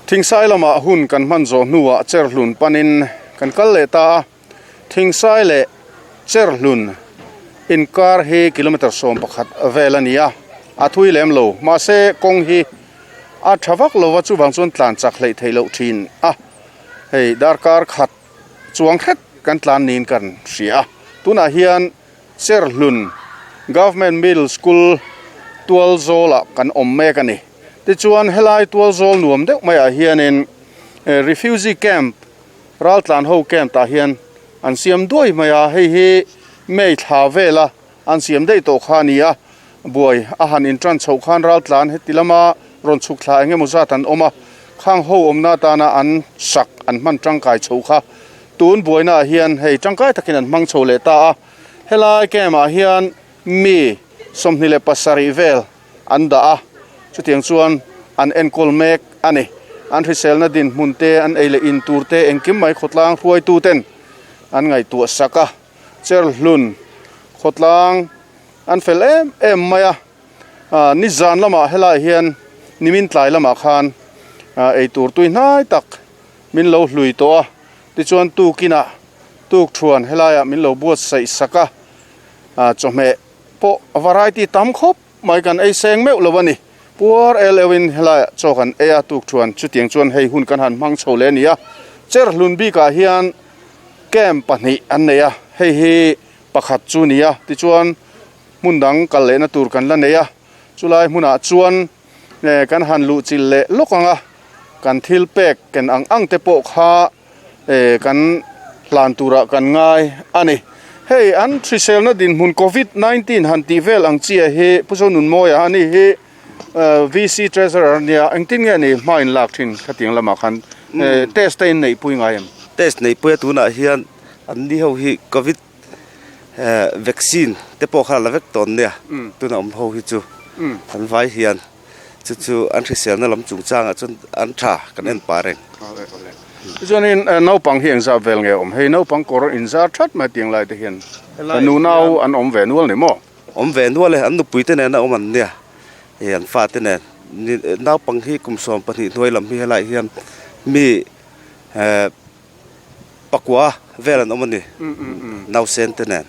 Thingsai lamah hun kan hman zawh hnuah Cherhlun panin kan kal leh ta a, Thingsai leh Cherhlun inkar hi kilometre 11 vel a ni a, a thui lem lo. Mahse kawng hi a tha vak lo va, chuvang chuan tlan chak hleih theih loh thin a, hei darkar khat chuang hret kan tlan niin kan hria a, tunah hian Cherhlun Government Middle School tualzawlah kan awm mek a ni. Tichuan helai tualzawl nuam deuh maiah hianin refugee camp raltlan ho camp tah hian an siam duai mai a, hei hi May thla vela an siam daih tawh kha a ni a, buai a han intan chhoh khan raltlan heti lama rawn chhuk thla eng emaw zat an awm a, khang ho awmna atana an sak an hman tangkai chhoh kha tun buainaah hian hei tangkai takin an hmang chho leh ta a, helai camp ah hian mi 27 vel an dah a, chutiang chuan an enkawl mek a ni. An hriselna dinhmun te, an ei leh in tur te engkim mai khawtlang hruaitu ten an ngaihtuah sak a, Cherhlun khawtlang an fel em em mai a, nizan lamah helaiah hian nimin tlai lamah khan eitur tui hnai tak min lo hlui tawh a, tichuan tukinah tukthuan helaiah min lo buatsaih sak a, chawhmeh pawh variety tam khawp mai kan ei seng meuh lo a ni. Puar el euhin helaiah chaw kan ei a, tukthuan chutiang chuan hei hun kan han hmang chho leh a ni a, Cherhlun bikah hian camp pahnih an nei a, hei hi pakhat chu a ni a, tichuan hmun dang kal lehna tur kan la nei a, chulai hmunah chuan kan han luh chilh leh lawk ang a, kan thil pek ken ang ang te pawh kha kan hlan turah kan ngai a ni. Hei an hriselna dinhmun covid 19 han tih vel ang chiah hi Pu Zonunmawia a ni hi VC Treasurer a nia, engtin nge ni hma in lak thin khatiang lamah khan test te in neihpui ngai em? Test neihpui a tunah hian an ni ho hi covid vaccine te pawh kha la vek tawn nia tuna awm ho hi chu an vai hian chu chu an hriselna lam chungchangah chuan an tha kan en pah reng. Tichuanin naupang hi engzah vel nge awm? Hei naupang kawr inzar that mai tiang lai te hian nunau an awm ve nual ni maw? Awm ve nual e, an nupui te nen a awm an nia an fate nen naupang hi kum 12 hnuai lam hi helaiah hian mi Pakua vel an awm a ni, nausen te nen.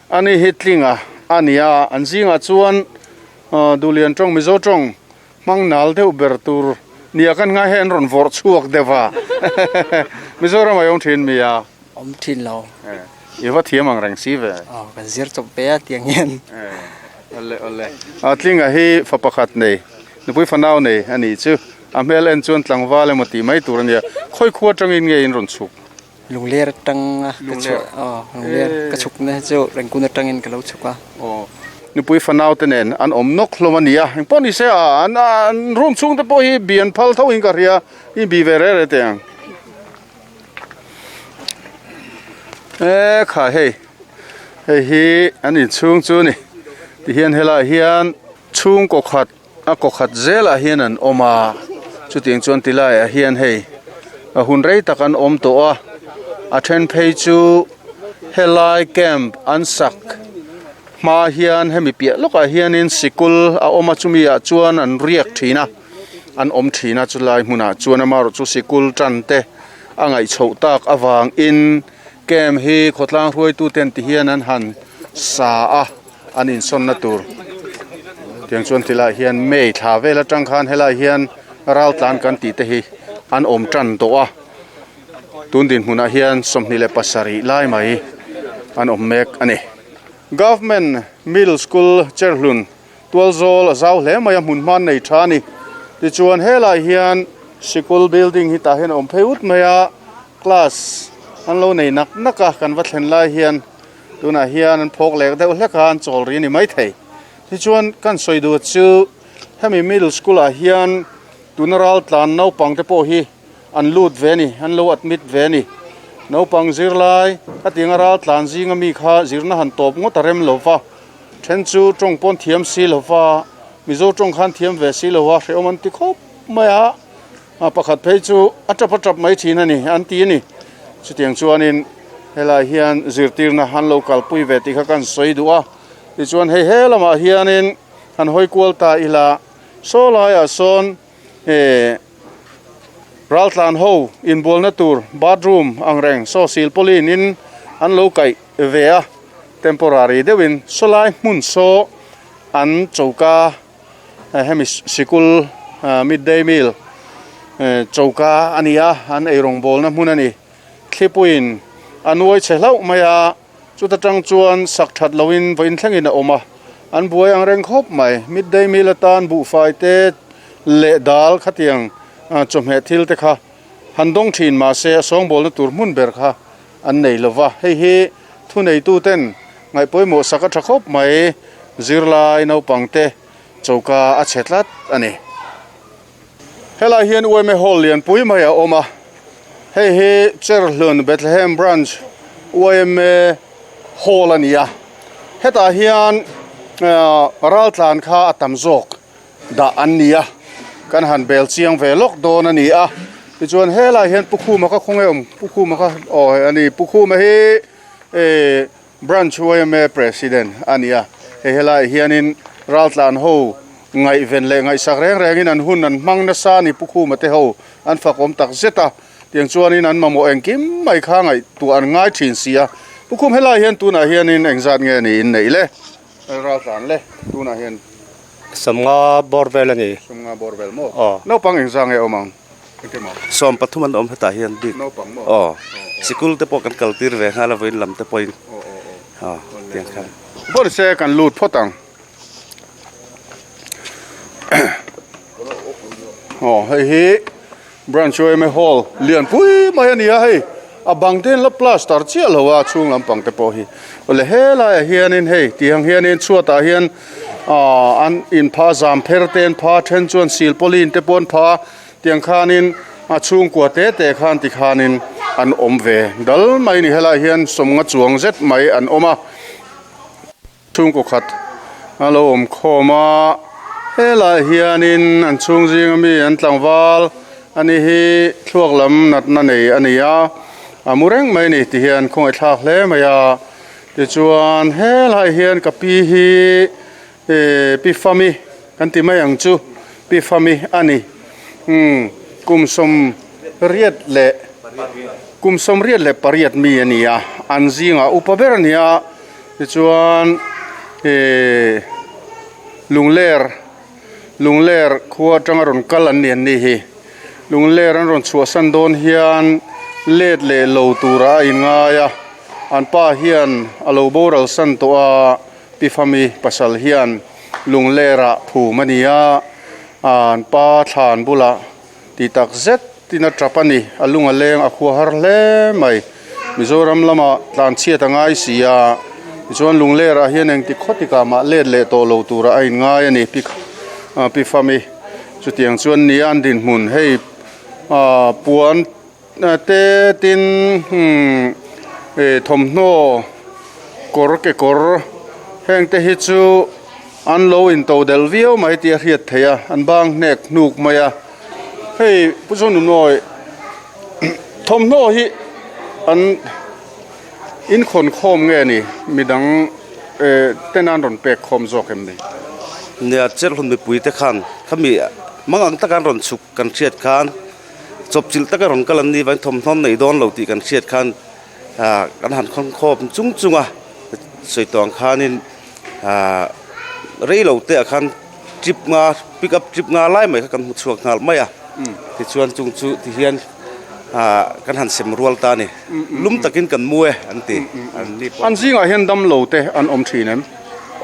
Ani hi tlinga a ni a, an zingah chuan Duhlian tawng, Mizo tawng hmang nal deuh ber tur nia kan ngai hei an rawn vawrh chhuak deuh a. Mizoram a awm thin mi a? Awm thin lo. I va thiam ang reng si ve. Aw, kan zir chawp ve a tiang hian. Awle awle. Tlinga hi fa pakhat nei, nupui fanau nei a nih chu. A hmel en chuan tlangval emaw tih mai tur a nia. Khawi khua atangin nge in rawn chhuk? Lungler atang a ka chhuah aw lungler ka chhuk na chu Rengkun atangin ka lo chhuk a. Aw nupui fanau te nen an awm nawk hlawm a nia. Eng pawh ni se a an room chhung te pawh hi bi an phal tho in ka hria i bi ve reh reh teh ang. E kha hei hei hi an inchhung chu a ni. Tihian helaiah hian chhungkaw khat A kaw khat zelah hian an awm a, chutiang chuan ti laiah hian hei a hun rei tak an awm tawh a, a then phei chu helai camp an sak hma hian hemi piah lawkah hianin sikul a awm a chumi ah chuan an riak thin a, an awm thin a chulai hmunah chuan amaherawhchu sikul tan te a ngaih chhoh tak avangin camp hi khawtlang hruaitu ten ti hian an han sa a. an insawnna tur tiang chuan tilaiah hian May thla vel atang khan helaiah hian ral tlan kan tih te hi an awm tan tawh a tun dinhmunah hian 27 lai mai an awm mek a ni. Government Middle School Cherhlun Tualzawl a zau hle mai a hmun hman nei tha a ni tichuan helaiah hian sikul building hi tah hian a awm phei ut mai a class an lo nei nak nak a kan va thlen lai hian. Tunah hian an phawk lek deuh hlek a, an chawl ri a ni maithei. Tichuan kan sawi duh chu hemi middle school ah hian tuna ral tlan naupang te pawh hi an lut ve a ni, an lo admit ve a ni. Naupang zirlai a tinga ral tlan zinga mi kha zirna han tawp ngawt a rem lo va, then chu tawng pawn thiam si lo va, Mizo tawng khan thiam ve si lo a, hrehawm an ti khawp mai a, pakhat phei chu a tap a tap mai thin a ni an ti a ni. Chutiang chuanin helaiah hian zirtirna han lo kalpui ve tih kha kan sawi duh a, tichuan hei he lamah hianin han hawi kual ta ila saw laiah sawn eh. Raltlan ho inbualna tur bathroom ang reng saw silpawlin in an lo kaih ve a, temporary deuhin sawlai hmun saw an choka hemi sikul midday meal choka a ni a, an eirawngbawlna hmun a ni. Thlipuiin a nuai chhe hlauh mai a, chuta tang chuan sak that loin vawiin thlengin a awm a, an buai ang reng khawp mai. Midday meal atan buhfai te leh dal khatiang chawhmeh thil te kha han dawng thin mahse a sawngbawlna tur hmun ber kha an nei lo va, hei hi thuneituten ngaihpawimawh sak a tha khawp mai, zirlai naupangte choka a chhe tlat a ni. Helai hian UMA Hall lianpui mai a awm a, hei hi Cherhlun Bethlehem Branch UMA Hall a ni a, hetah hian raltlan kha a tam zawk dah an ni a, kan han bel chiang ve lawk dawn a ni a, tichuan helai hian Pu Khuma kha khawnge awm Pu Khuma kha aw hei a ni Pu Khuma hi eh Branch yma President a ni a, hei helaiah hianin raltlan ho ngaihven leh ngaihsak reng rengin an hun an hmang nasa a ni Pu Khuma te ho an fak awm tak zet a, tiang chuanin an mamawh engkim mai kha ngaihtuah an ngai thin si a, Pu Khum helaiah hian tunah hianin engzat nge ni in neih le? Raltlan le tunah hian. Sawmnga bawr vel a ni. Sawmnga bawr vel maw? Aw. Naupang engzah nge awm ang? 13 an awm hetah hian bik. Naupang maw? Aw. Sikul te pawh kan kal tir ve nghal a vawiin lam te pawhin. Aw aw aw. Aw tiang khan. Pawn se kan lut phawt ang. Aw hei hi Branch yma Hall lianpui mai a ni a hei. A bang te hian la plaster chiah lo a chhung lampang te pawh hi. Awle helaiah hianin hei tih ang hianin chhuatah hian aaa an inpha zam pher te an pha then chuan silpawlin te pawh an pha a tiang khanin a chhungkua te te khan tikhanin an awm ve dal mai a ni helaiah hian sawmnga chuang zet mai an awm a. Chhungkaw khat a lo awm khawm a, helaiah hianin an chhung zinga mi an tlangval a ni hi thluak lam natna nei a ni a, a mu reng mai a ni ti hian khawngaihthlak hle mai a, tichuan helaiah hian ka pi hi ehh pi fami kan ti mai ang chu pi fami a ni umm kum sawmriat leh kum sawmriat leh pariat mi a ni a, an zingah upa ber a ni a. Tichuan ihh Lungler Lungler khua atanga rawn kal an ni an ni hi. Lungler an rawn chhuahsan dawn hian let leh lo tura a inngai a, an pa hian a lo boral san tawh a, Pi Fami pasal hian Lunglerah phum a ni a, an pa thlan bulah Tih tak zet in a tap a ni. A lung a leng a khua har hle mai. Mizoram lama tlan chhiat a ngai si a, tichuan Lunglerah hian engti khawtikah mah let leh tawh lo turah a inngai a ni. Pi Pi Fami chutiang chuan nia an dinhmun hei puan te tin thawmhnaw kawr kekawr heng te hi chu An lo into del viau mai tih a hriat theih a, an bang hnek hnuk mai a. Hei Pu Zonunawi thawmhnaw hi an inkhawn khawm nge ni midang eh ten an rawn pek khawm zawk em ni? Nia Cherhlun mipui te khan khami mang ang taka an rawn chhuk kan hriat khan chawpchilh taka rawn kal an ni vangin thawmhnaw an nei dawn lo tih kan hriat khan ah kan han khawn khawm chung chung a sawi tawh ang khanin. Ahh rei lo te ah khan trip nga pick up trip nga lai mai kha kan hmu chhuak nghal mai a tichuan chung chu ti hian ahh kan han sem rual ta a ni lum takin kan mu e an ti an ni pawh an zingah hian dam lo te an awm thin em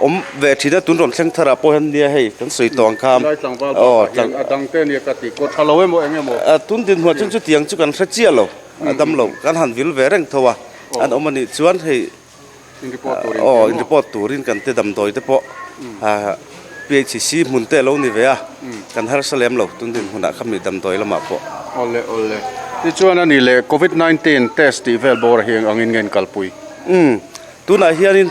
awm ve thin a tun rawn thleng thar ah pawh hian nia hei kan sawi tawh ang kha lai tlangval bakah hian a dang te nia ka ti kawt tha lo emaw eng emaw tun dinhmun chuan chutiang chu kan hre chiah lo a dam lo kan han vil ve reng tho a an awm a nih chuan hei Aw in report turin kan te damdawi te pawh PHC hmun te a lo ni ve a, kan harsa lem lo tun dinhmunah kha mi damdawi lamah pawh. Awle awle. Tichuan a ni leh Covid 19 test tih vel bawr hi eng angin nge in kalpui? Umm tunah hianin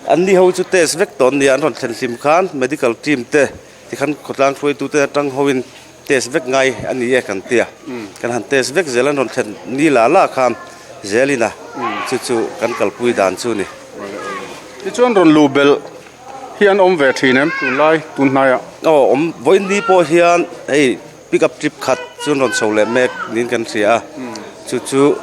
an ni ho chu test vek tawh an nia an rawn thlen hlim khan medical team te tikhan khawtlang hruaitute atang hoin Test vek ngai a ni e kan tia. Kan han test vek zel an rawn thlen ni la la khan zelin a chu chu kan kalpui dan chu ni. Tichuan rawn luh belh hi an awm ve thin em tunlai tun hnaiah? Aw awm vawiin ni pawh hian hei Pick up trip khat chu an rawn chho leh mek niin kan hria a, chu chu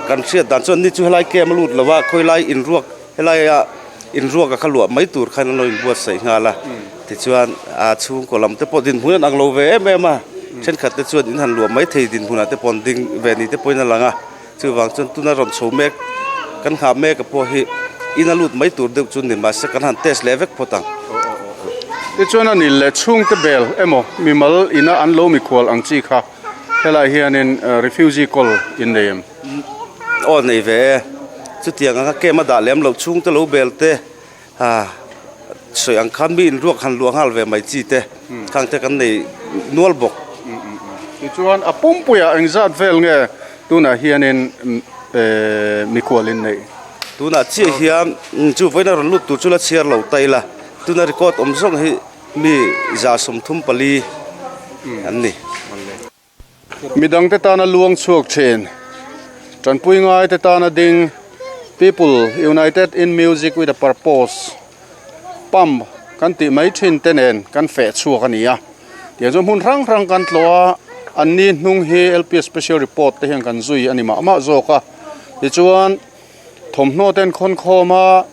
kan hriat dan chuan ni chu helai camp a lut lo a, khawilai inruak helaia inruak a kha luah mai tur khan an lo inbuatsaih nghal a, tichuan a chhungkaw lam te pawh dinhmun an ang lo ve em em a, thenkhat te chuan in han luah mai thei dinhmunah te pawh an ding ve ni te pawhin a lang a. Chuvang chuan tuna rawn chho mek kan nghah mek a pawh hi in a lut mai tur deuh chu ni mahse kan han test leh vek phawt ang. Tichuan a nil leh chhungte bel emaw mimal ina an lo mikhual ang chi kha helai hianin refugee call in nei em? Aw nei ve e. Chutiang anga camp a dah lem loh chhungte lo bel te Ha, sawi ang khan mi inruak han luah nghal ve mai chi te khang te kan nei nual bawk. Tichuan a pumpuiah engzat vel nge tunah hianin mikhual in neih? Tunah chiah hian chu vawiin a rawn lut tur chu la chhiar lo ta ila, tuna record awm zawng hi mi 34 an ni. Midangte tana luang chhuak thin, tanpui ngaite tana ding, People United in Music with a Purpose, pump, kan tih mai thin te nen kan feh chhuak a ni a. Tiang chu hmun hrang hrang kan tlawh a, an ni hnung hi LPS Special Report te hian kan zui a ni mah mah zawk a. Tichuan thawmhnaw te an khawn khawm a,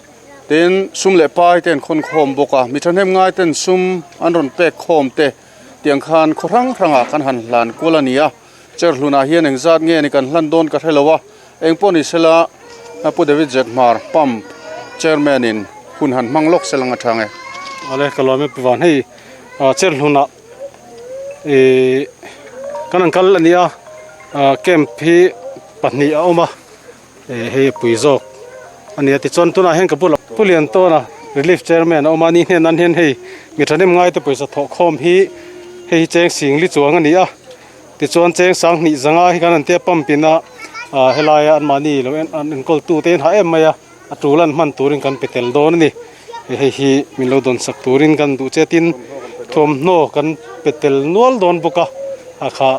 tin sum leh pai te an khawn khawm bawk a, mi thahnem ngai ten sum an rawn pek khawm te, Tiang khan khaw hrang hrangah kan han hlan kual a ni a, Cherhlunah hian engzat nge ni kan hlan dawn ka hre lo a, eng pawh ni sela Pu David Zethmar Pump Chairman in hun han hmang lawk sel ang a thang e. Ale ka lawm e Pu Van, hei Cherhlunah ih kan han kal a ni a, camp hi pahnih a awm a. Hei a pui zawk a ni a tichuan tunah hian ka bulah Pu Liantawna Relief Chairman a awm a ni hnenah hian hei mi thahnem ngaite pawisa thawh khawm hi hei hi cheng sing li chuang a ni a tichuan cheng sang hnih zanga hi kan han tia pump in a ah helaia anmahni lo en an enkawl tu te in hah em mai a a tul an hman turin kan pe tel dawn a ni hei hi min lo dawn sak turin kan duh che tin thawmhnaw kan pe tel nual dawn bawk a a kha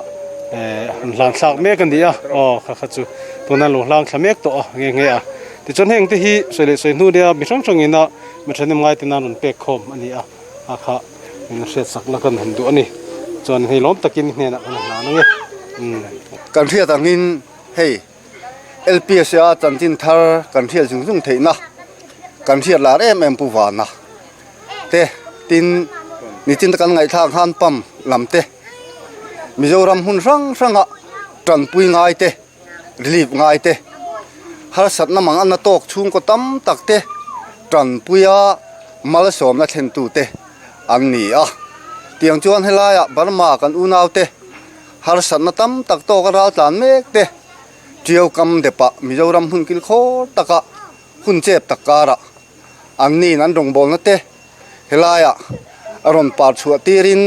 eh an hlan thlak mek a ni a aw kha kha chu tuna lo hlang thla mek tawh a nghe nghe a tichuan heng te hi sawi leh sawi hnu nia mi hrang hrang ina mi thahnem ngai te nan rawn pek khawm a ni a a kha min hriat sak na kan han duh a ni chuan hei lawm takin hnenah kan hlan ang e umm. Kan hriat angin hei. LPS a chanchin thar kan hriat zung zung theihna kan hriat lar em em Pu Vana te tin nichin kan ngaihthlak khan pump lam te Mizoram hmun hrang hranga tanpui ngai te relief ngai te harsatna mang ana tawk chhungkaw tam tak te tanpuia malsawmna thlentu te an ni a tiang chuan helaiah Burma kan unau te Harsatna tam tak tawka ral tlan mek te Tiau kam depah Mizoram hmun kil khawr taka hun chep tak karah an niin an rawngbawlna te helaiah a rawn par chhuah tirin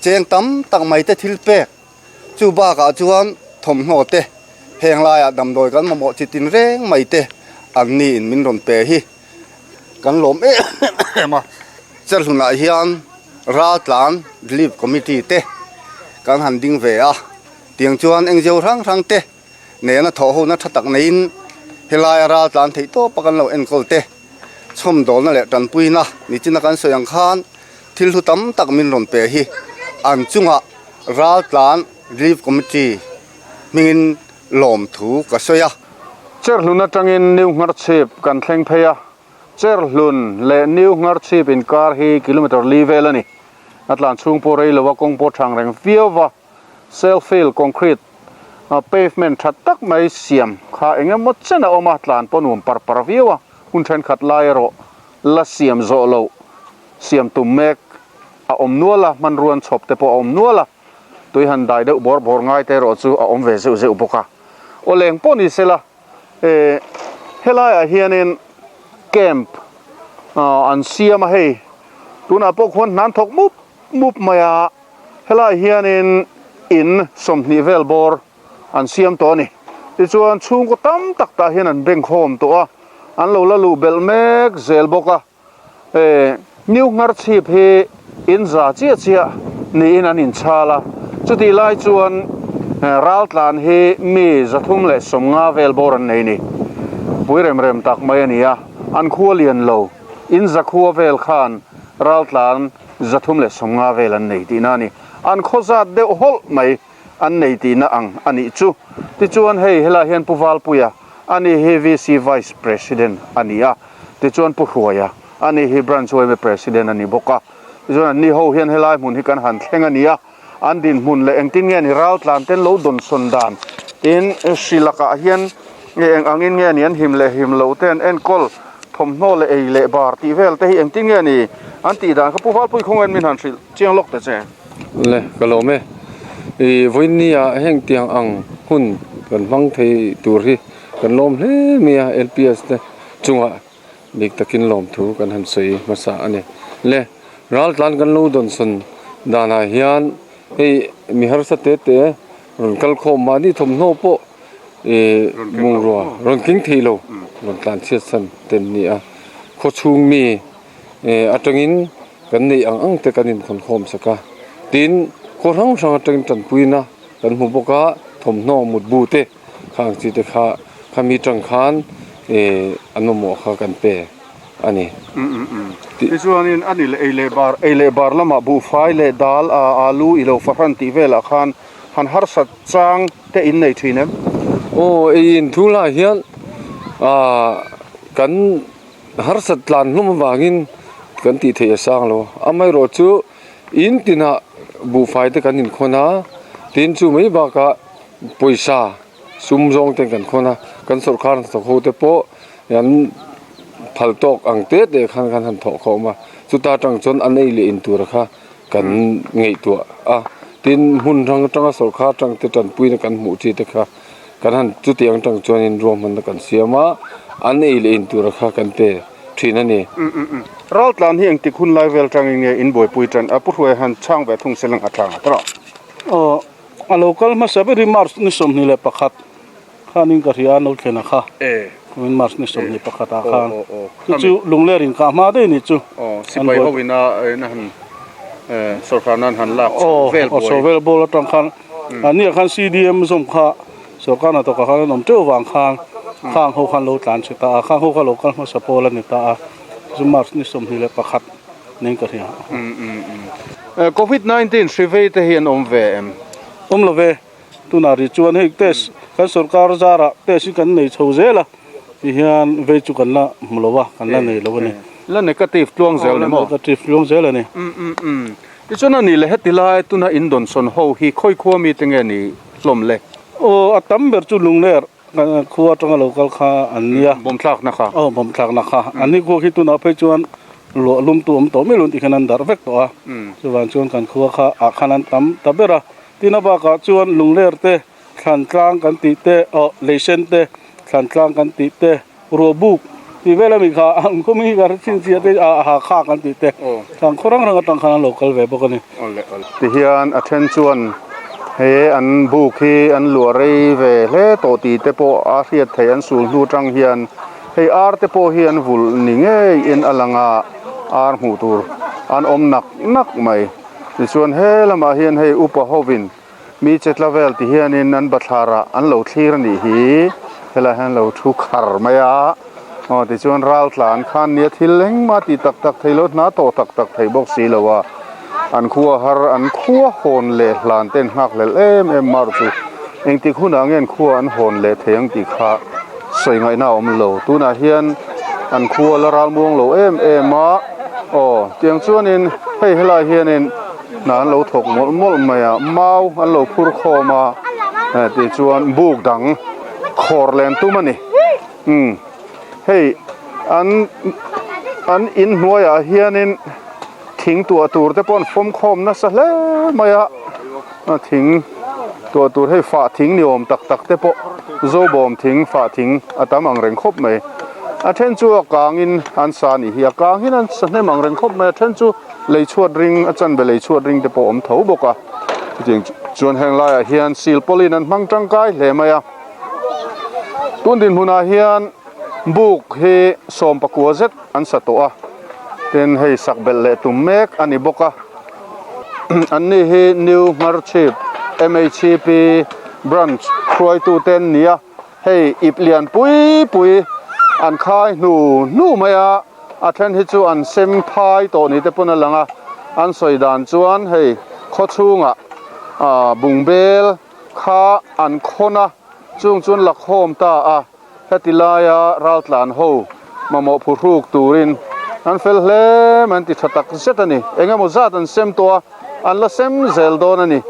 cheng tam tak mai te thil pek chu bakah chuan thawmhnaw te heng laiah damdawi kan mamawh chi tin reng mai te an niin min rawn pe hi. Kan lawm em em a, Cherhlunah hian Raltlan Relief Committee te kan han ding ve a, tiang chuan engzeu hrang hrang te nena thawh hona tha tak neiin helaia Raltlan theih tawpa kan lo enkawl te chhawmdawlna leh tanpuina nichina kan sawi ang khan thil hlu tam tak min rawn pe hi an chungah Raltlan Relief Committee hmingin lawmthu ka sawi a. Cherhlun atangin New Ngharchhip kan thleng phei a, Cherhlun leh New Ngharchhip inkar hi kilometre li vel a ni. A tlan chhung pawh rei lo a, kawng pawh thang reng viau va, selfill concrete pavement tha tak mai siam kha eng emaw chen a awm a, tlan pawh nuam par par viau a, hun thenkhat lai erawh la siam zawh loh siam tum mek a awm nual a, hmanruan chhawp te pawh a awm nual a. Tui han dai deuh bawr bawr ngai te erawh chu a awm ve zeuh zeuh bawk a. Aw leng pawh ni sela eh helaiah hianin camp an siam a hei tunah pawh khuan hnan thawk mup mup mai a helaiah hianin in 20 vel bawr an siam tawh a ni. Tichuan chhungkaw tam tak tah hian an bengkhawm tawh a an lo la luh belh mek zel bawk a. New Ngharchhip hi in za chiah chiah niin an inchhal a, chutih lai chuan Raltlan hi mi 350 vel bawr an nei ni. Pui rem rem tak mai a ni a, an khua lian lo, in za khua vel khan Raltlan 350 vel an nei tihna a ni. An khaw zat deuh hawlh mai an nei tihna ang a nih chu. Tichuan hei helaiah hian Pu Valpuia a ni hi VC Vice President a ni a, tichuan Pu Hruaia a ni hi Branch yma President a ni bawk a. Tichuan anni ho hian helai hmun hi kan han thleng a ni a, an dinhmun leh engtin nge ni raltlan ten lo dawnsawn dan tin hri lakah hian nge eng angin nge ni an him leh him lo te an enkawl thawmhnaw leh ei leh bar tih vel te hi engtin nge ni an tih dan kha Pu Valpui khawngain min han hrilh chiang lawk ta che. Le ka lawm e. I vawiinni ah heng tiang ang hun kan hmang thei tur hi kan lawm hle mai a LPS te chungah bik takin lawmthu kan han sawi hmasa a ni. Le raltlan kan lo dawnsawn danah hian hei mi harsa te te rawn kal khawm mahni thawmhnaw pawh ih bungrua rawn keng thei lo rawn tlan chhiat san te an ni a. Khawchhung mi ih atangin kan neih ang ang te kan inkhawn khawm sak a. Tin, khaw hrang hrang atangin tanpuina kan hmu bawk a, thawmhnaw mutbu te. Khang chi te kha khami tang khan an mamawh kha kan pe a ni. Tichuanin a ni leh ei leh bar, ei leh bar lamah buhfai leh dal, alu i lo fahran tih velah khan han harsat chang te in nei thin em? Aw, ei in thu lah hian kan harsat tlan hlawm avangin kan tih theih a sang lo. Amaherawhchu chu in tinah buhfai te kan inkhawn a, tin chu mai bakah Pawisa sum zawng ten kan khawn a, kan sawrkar hnathawk ho te pawh an phal tawk ang te te khan kan han thawh khawm a, chuta tang chuan an ei leh in tura kha kan ngaihtuah a, tin hmun hrang atanga sawrkar tang te tanpuina kan hmuh chi te kha kan han chutiang tang chuanin ruahmanna kan siam a, an ei leh in tura kha kan pe thin a ni. Raltlan hi engtik hun lai vel tangin nge in buaipui tan a, Pu Hruai han chhang ve thung se lang a tlang a tawh. Aw. A lo kal hmasa ber hi March ni 21 khanin ka hria a no thlen a kha. Kumin March ni 21 ah khan. Chu chu Lungler in kah hma daih ni chu. Sipai ho in a han sorkar nan han lak chho vel buai. Chho vel bawl atang khan an nia khan CDM zawm kha sorkar hnathawk ah khan an awm teuh vang khan khang ho khan lo tlan chhe ta a. Khang ho kha lo kal hmasa pawl a ni ta a. Chu March ni 21 nen ka hria. Covid 19 hri vei te hi an awm ve em? Awm lo ve. Tunah rih chuan hei test kan sorkar zarah test hi kan nei chho zel a, ti hian vei chu kan la hmu lo a, kan la nei lo a ni. La negative tluang zel ni maw? La negative tluang zel a ni. Tichuan a nih leh heti lai tuna indawnsawn ho hi khawi khua mite nge ni hlawm le? Aw, a tam ber chu Lungler Khua atanga lo kal kha an nia. Bawm thlakna kha. Aw bawm thlakna kha. An ni khua khi tunah phei chuan luah lum tu awm tawh mai lo tih khan an darh vek tawh a. Chuvang chuan kan khua kha ah khan an tam ta ber a. Tin a bakah chuan lungler te, thlan tlang kan tih te, aw leisen te, thlan tlang kan tih te, ruah buk tih vel ami kha an khaw hming hi ka hre chhinchhiah te ah ha kha kan tih te thlan khaw rang rang atang khan an lo kal ve bawk a ni. Tihian a then chuan he an buk hi an luah rei ve hle tawh tih te pawh a hriat theih an sul hnu atang hian hei ar te pawh hi an vulh ni ngei in a lang a ar hmuh tur an awm nak nak mai tichuan he lamah hian hei upa hovin Mi che tla vel ti hianin an bathlar ah an lo thlir a nih hi, helai hian lo thu khar mai a, aw tichuan ral tlan khan nia thil engmah tih tak tak thei lo hna tawh tak tak thei bawk si lo a, an khua har an khua hawn leh hlan te an nghak hlelh em em mar chu engtik hunah nge an khua an hawn leh thei ang tih kha sawi ngaihna a awm lo, tunah hian an khua la ral muang lo em em a, aw tiang chuanin hei helai hianin. Hna an lo thawk mawlh mawlh mai a, mau an lo phur khawm a, tichuan buk dang khawr len tum a ni. Umm hei an an in hnuaiah hianin thing tuah tur te pawh an fawm khawm nasa hle mai a, thing tuah tur hei fah thing ni awm tak tak te pawh zobawm thing fah thing a tam ang reng khawp mai. A then chu a kangin an sa a nih hi, a kangin an sa hnem ang reng khawp mai a, then chu. Lei chhuat ring a chanve lei chhuat ring te pawh awm tho bawk a, chutiang chuan heng laiah hian silpawlin an hmang tangkai hle mai a, tun dinhmunah hian buk hi 19 zet an sa tawh a, tin hei sak belh leh tum mek a ni bawk a, an ni hi New Hmarchhip MHCP Branch hruaitu te an ni a, hei ip lian pui pui an khai hnu hnu mai a. A then hi chu an sem phai tawh ni te pawn a lang a, an sawi dan chuan hei Khawchhungah bungbel kha an khawn a, chung chuan la khawm ta a, heti laia raltlan ho mamawh phuhruk turin an fel hle mai an ti tha tak zet a ni. Eng emaw zat an sem tawh a, an la sem zel dawn a ni.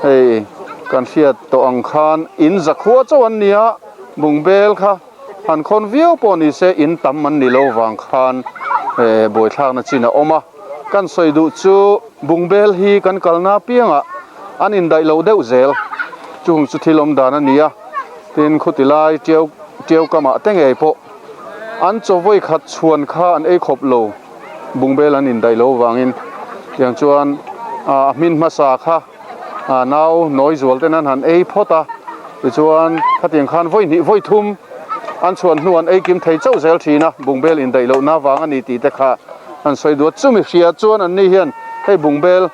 Hei kan hriat tawh ang khan in zakhua chauh an ni a, bungbel kha Han khawn viau pawh ni se in tam an ni lo vang khan buaithlakna chin a awm a. Kan sawi duh chu bungbel hi kan kalna apiangah an indaih lo deuh zel. Chung chu thil awm dan a ni a, tin khuti lai tiau tiau kamah te ngei pawh an chaw vawi khat chhuan kha an ei khawp lo bungbel an indaih lo vangin tiang chuan a hmin hmasa kha a nau nawi zual ten an han ei phawt a tichuan khatiang khan vawi hnih vawi thum an chhuan hnu an ei kim thei chauh zel thin a bungbel indaih lohna vang a ni tih te kha an sawi duat chumi hria chuan an ni hian hei bungbel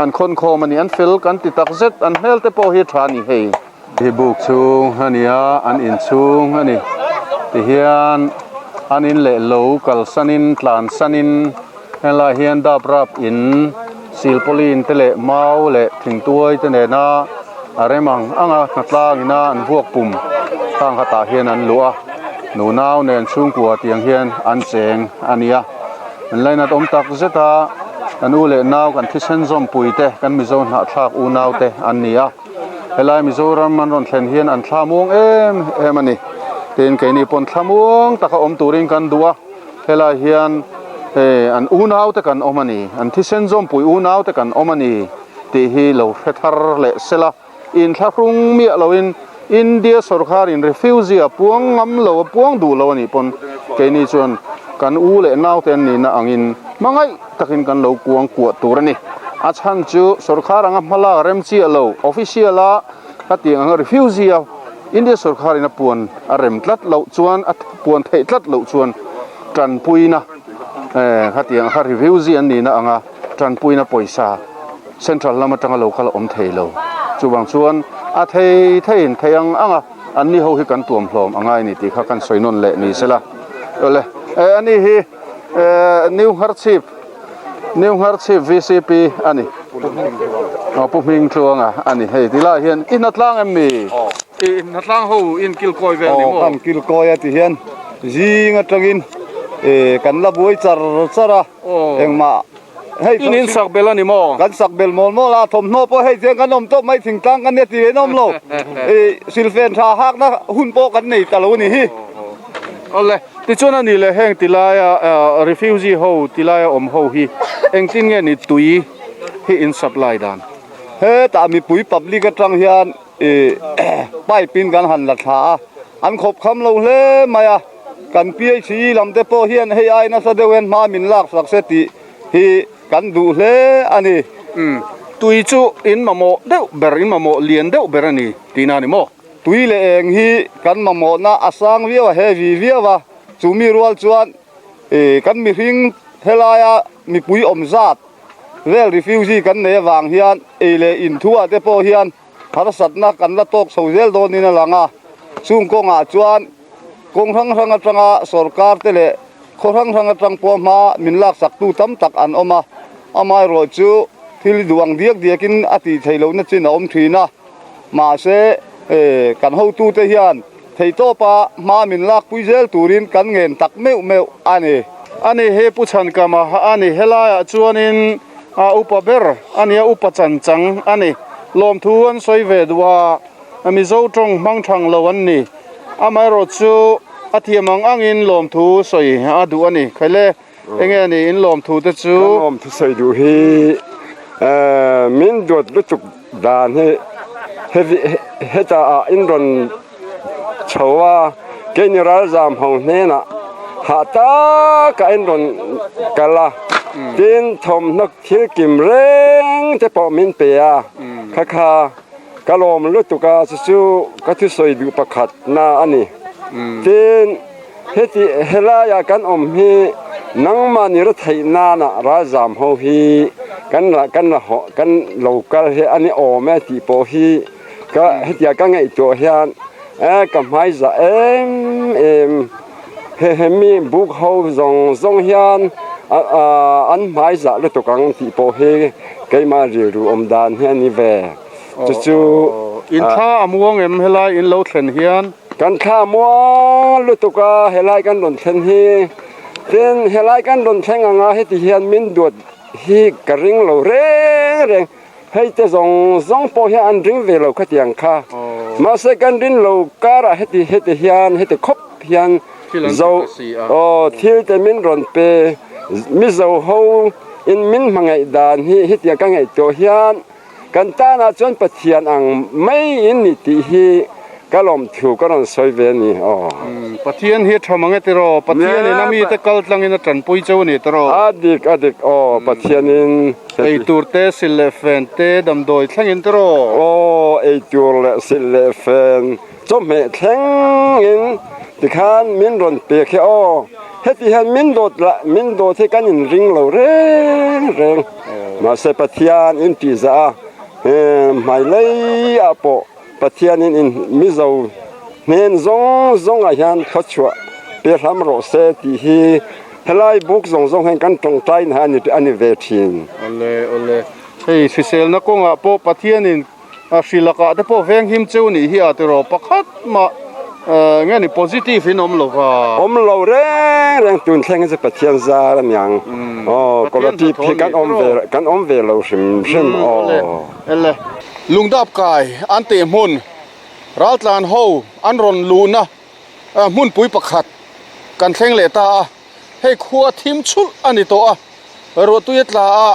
an khawn khawm a ni an fel kan ti tak zet an hmel te pawh hi tha a ni hei. Hi buk chhung a ni a an in chhung a ni tihian an in leh lo kalsanin tlansanin helaiah hian dap rap in silpauline te leh mau leh thingtuai te nena a rem ang ang a hnatlang ina an vuak pum khang khatah hian an luh a nunau nen chhungkua tiang hian an cheng a ni a an lainat awm tak zet a kan u leh nau kan thisen zawmpui te kan Mizo hnahthlak unau te an ni a. Helai Mizoram an rawn thlen hian an thla muang em em a ni. Tin keini pawn thla muang taka awm turin kan duh a, helai hian eh an unau te kan awm a ni, an thisen zawmpui unau te kan awm a ni tih hi lo hre thar leh sela, inthlahrung miah loin India sawrkharin refugee a puang ngam lo a puang duh lo a nih pawn keini chuan kan u leh naute an nihna angin hmangaih takin kan lo kuang kuah tur a ni. A chhan chu sawrkhar anga hmalak rem chiah lo official a khatiang anga refugee a India sawrkharin a puan a rem tlat loh chuan a puan theih tlat loh chuan tanpuina eh khatiang kha refugee an nihna anga tanpuina pawisa central lam atanga lo kal a awm thei lo. Chuvang chuan a thei theiin thei ang ang a an ni ho hi kan tuam hlawm a ngai ni tih kha kan sawi nawn leh ni sela. Awle eh ani hi eh New Ngharchhip New Ngharchhip VCP a ni. Aw Pu Hming Tluanga a ni hei tilaiah hian i hnatlang em mi? I hnatlang ho in kilkawi vel ni maw? Aw kan kilkawi a ti hian zing atangin eh kan la buai char char a engmah Hei In in sak bel a ni maw? Kan sak bel mawl mawl a, thawmhnaw pawh hei chuan kan awm tawp mai, thingtlang kan nia ti ve nawm lo. I silfen tha hakna hun pawh kan nei ta lo a ni hi. Awle, tichuan a ni leh heng tilaia refugee ho tilaia awm ho hi engtin nge ni tui hi in supply dan? Hetah mipui public atang hian i pipe in kan han la thla a, an khawp kham lo hle mai a. Kan PHE lam te pawh hian hei ai nasa deuh hian hma min lak sak se tih hi kan duh hle a ni. Umm, tui chu in mamawh deuh ber, in mamawh lian deuh ber a ni tihna a ni maw? Tui leh eng hi kan mamawhna a sang viau a, heavy viau a, chumi rual chuan kan mihring helaia mipui awm zat vel refugee kan nei avang hian ei leh in thuah te pawh hian harsatna kan la tawk chho zel dawnin a lang a, chung kawngah chuan kawng hrang hrang atanga sorkar te leh khaw hrang hrang atang pawh hma min laksaktu tam tak an awm a, amaherawh chu thil duh ang diak diakin a tih theih lohna chin a awm thin a, mahse kan hotute hian theihtawpa hma min lakpui zel turin kan ngen tak meuh meuh a ni. A ni hi Pu Chhankama a ni, helaiah chuanin A upa ber a nia, upa chan chang a ni. Lawmthu an sawi ve duh a, Mizo tawng hmang thang lo an ni. Amaherawh chu a thiam ang angin lawmthu sawi a duh a ni. Khaile, enge a ni in lawmthu te chu? Ka lawmthu sawi duh hi min duat lutuk dan hi hetah ah in rawn chho a, keini ralzam ho hnenah hah taka in rawn kal a, tin thawmhnaw thil kim reng te pawh min pe a, kha kha ka lawm lutuk a, chu chu ka thusawi duh pakhat na a ni. Tin, heti helaiah kan awm hi nangmahni ra theih nana ralzam ho hi kan kan la kan lo kal hi a ni awm e tih pawh hi Ka hetia ka ngaihtuah hian eh ka hmai za em em he he mi buk ho zawng zawng hian An hmai zah lutuk ang tih pawh hi keimah rilru awm dan hi a ni ve. Chu chu. In thla a muang em helai in lo thlen hian? Kan thla a muang lutuk a helai kan rawn thlen hi. Tin, helai kan rawn thleng anga heti hian min duat hi ka ring lo reng reng. Hei te zawng zawng pawh hian an ring ve lo khatiang kha. Mahse kan rin lo karah heti heti hian heti khawp hian zo aw thil te min rawn pe Mizo ho in min hmangaih dan hi hetiang ka ngaihtuah hian kan tanah chuan Pathian ang mai in ni tih hi ka lawmthu ka rawn sawi ve a ni aw. Pathian hi a tha mang e tiraw? Pathian in a mite kal tlangin a tanpui cheu a ni tiraw? A dik a dik aw Pathian in. Eitur te silh leh fen te damdawi thlengin tiraw? Aw eitur leh silh leh fen chawhmeh thlengin tikhan min rawn pek hi aw. Heti hian min dawt lah min dawt hi kan inring lo reng reng. Mahse Pathian in tihzah a hmailei ah pawh Pathianin in Mizo hnen zawng zawngah hian khawchhuah pe hram rawh se tih hi helai buk zawng zawng hian kan tawngtai na a ni ve thin. Awle awle hei hriselna kawngah pawh Pathianin a hri lakah te pawh veng him cheu nih hi a tiraw pakhat mah nge ni positive in awm lo va. Awm lo reng reng tun thleng hi chu Pathian zar a niang aw Cooperative hi kan awm ve kan awm ve lo hrim hrim aw. Ele. Lungdap kai an tih hmun raltlan ho an rawn luhna hmunpui pakhat kan thleng leh ta a, hei khua thim chhulh a ni tawh a, ruahtui a tla a,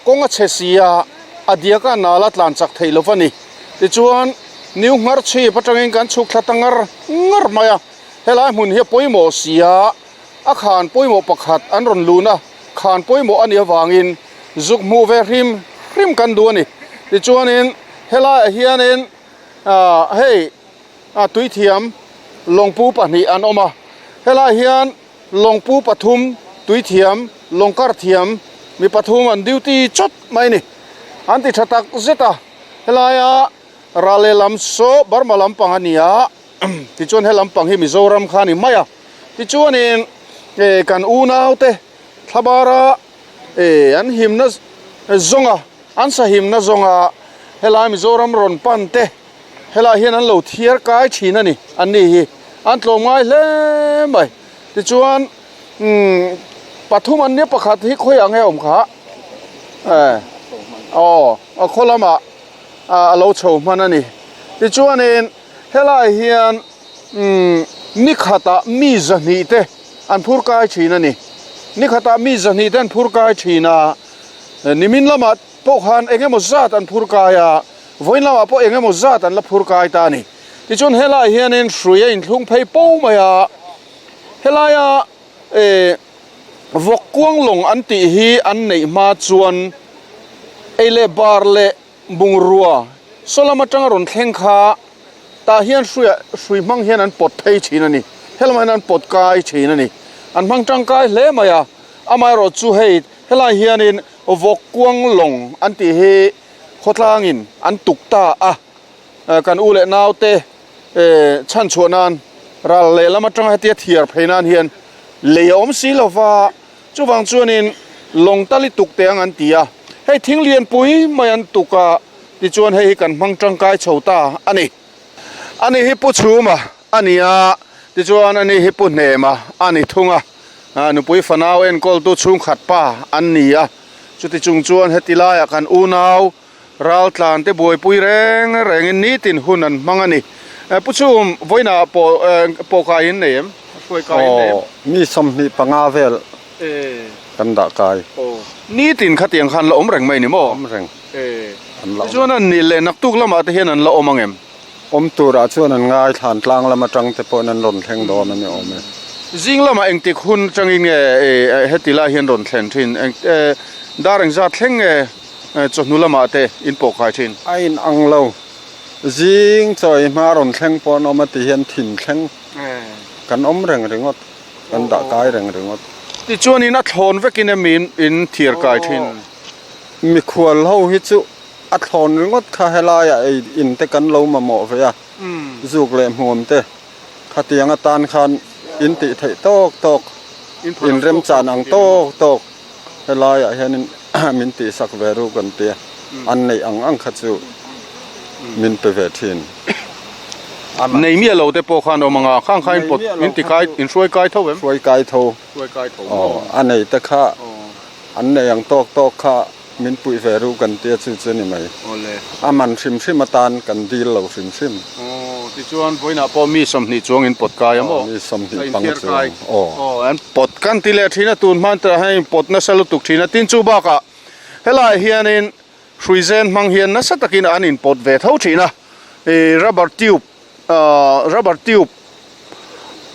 kawng a chhe si a, a diak a nal a tlan chak theih lo va ni. Tichuan, New Ngharchhip atangin kan chhuk thla ta ngar ngar mai a, helai hmun hi a pawimawh si a, a khan pawimawh pakhat an rawn luhna khan pawimawh a nih avangin zuk hmuh ve hrim hrim kan duh a ni. Tichuanin helaiah hianin ah hei ah tuithiam lawngpu pahnih an awm a, helaiah hian lawngpu pathum tuithiam lawngkar thiam mi pathum an duty chawt mai a ni. An ti tha tak zet a, helaia ral lehlam saw Burma lampang a ni a. Tichuan he lampang hi Mizoram kha a ni mai a, tichuanin eh kan unaute thlabara eh an himna zawnga an sahimna zawnga helai Mizoram rawn pan te helai hian an lo thiar kai thin a ni an ni hi an tlawm ngai hle mai tichuan umm pathum an nia pakhat hi khawiah nge awm kha eh aw a khaw lamah a lo chho hman a ni tichuanin. Helai hian ni khatah mi zahnih te an phur kai thin a ni. Ni khatah mi zahnih te an phur kai thin a, nimin lamah pawh khan eng emaw zat an phur kai a, vawiin lamah pawh eng emaw zat an la phur kai ta a ni. Tichuan helai hianin hrui a inthlung phei po mai a, helaia vawk kuang lawng an tih hi an neih hma chuan ei leh bar leh Bungrua saw lam atanga rawn thleng kha tah hian hruiah hrui hmang hian an pawt phei thin a ni. Helamah hian an pawt kai thin a ni. An hmang tangkai hle mai a, amaherawh chu hei helai hianin vawk kuang lawng an tih hi khawtlangin an tuk ta a, kan u leh naute chhanchhuah nan ral lehlam atanga hetia thiar phei nan hian lei a awm si lova. Chuvang chuanin lawng tali tuk te ang an ti a, hei thing lianpui mai an tuk a, tichuan hei hi kan hmang tangkai chho ta a ni. Ani hi Pu Chhuma a ni a, tichuan ani hi Pu Hnema a ni thung a, nupui fanau enkawltu chhungkhat pa an ni a, chuti chung chuan heti laiah kan unau Raltlan te buaipui reng rengin nitin hun an hmang a ni. Pu Chhum, vawiinah pawh pawh kai in nei em? Hruai kai in nei em? Aw, mi 25 vel kan dah kai. Aw, nitin khatiang khan la awm reng mai ni maw? Awm reng. An la awm. Tichuan an nih leh naktuk lamah te hian an la awm ang em? Awm turah chuan an ngai thlan tlang lam atang te pawhin an rawn thleng dawn a ni awm e. Zing lamah engtik hun atangin nge heti lai hian rawn thlen thin? Dar engzat thleng nge chawhnu lamah te in pawh kai thin? A in ang lo. Zing chawi hma rawn thleng pawh an awm a ti hian thin thleng kan awm reng ringawt, kan dah kai reng ringawt. Tichuanin a thlawn vekin em in thiar kai thin? Mikhual ho hi chu A thlawn ringawt kha helaiah ei in te kan lo mamawh ve a, zuk leh hmuam te khatiang atan khan in tih theih tawk tawk, in remchan ang tawk tawk. Helaiah hianin min tihsak ve ru kan tia, an neih ang ang kha chu min pe ve thin. Nei miah lo te pawh khan awm ang a, khang kha in pawt in ti kai in hruai kai tho em? Hruai kai tho. Hruai kai tho maw? Aw, a nei te kha an nei ang tawk tawk kha min puih ve ru kan tia chu chu a ni mai. Awle. A man hrim hrim atan kan dil lo hrim hrim. Aw, tichuan vawiinah pawh mi 20 chuang in pawt kai a maw? Aw, mi 20 pang chuang. Aw. Aw, an pawt kan ti leh thin a, tun hman te ah hian pawt nasa lutuk thin a, tin chu bakah helaiah hianin hruizen hmang hian nasa takin an inpawt ve tho thin a, ih rubber tube ahh rubber tube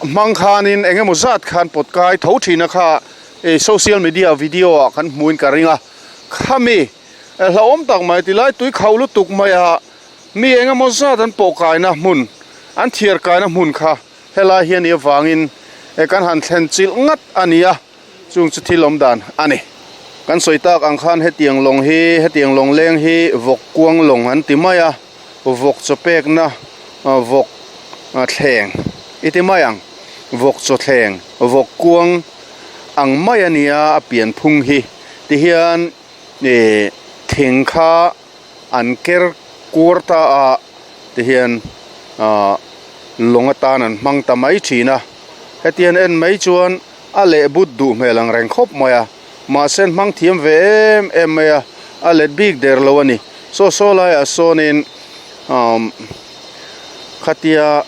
hmang khanin eng emaw zat khan pawt kai tho thin a kha ih social media video ah kan hmuin ka ring a, khami hlauhawm tak mai tilai tui khauh lutuk mai a mi eng emaw zat an pawh kaina hmun an thiar kaina hmun kha helai hi a nih avangin kan han thlen chilh ngat a ni a. Chung chu thil awm dan a ni. Kan sawi tak ang khan hetiang lawng hi, hetiang lawng leng hi vawk kuang lawng an ti mai a, vawk chaw pekna vawk thleng i ti mai ang, vawk chaw thleng, vawk kuang ang mai a nia a pian phung hi. Tihian ih thing kha an ker kuar ta a, tihian ah lawng atan an hmang ta mai thin a, hetiang en mai chuan. A leh but duh hmel ang reng khawp mai a, mahse an hmang thiam ve em em mai a, a let bik der lo a ni. Saw saw laiah sawnin umm khatia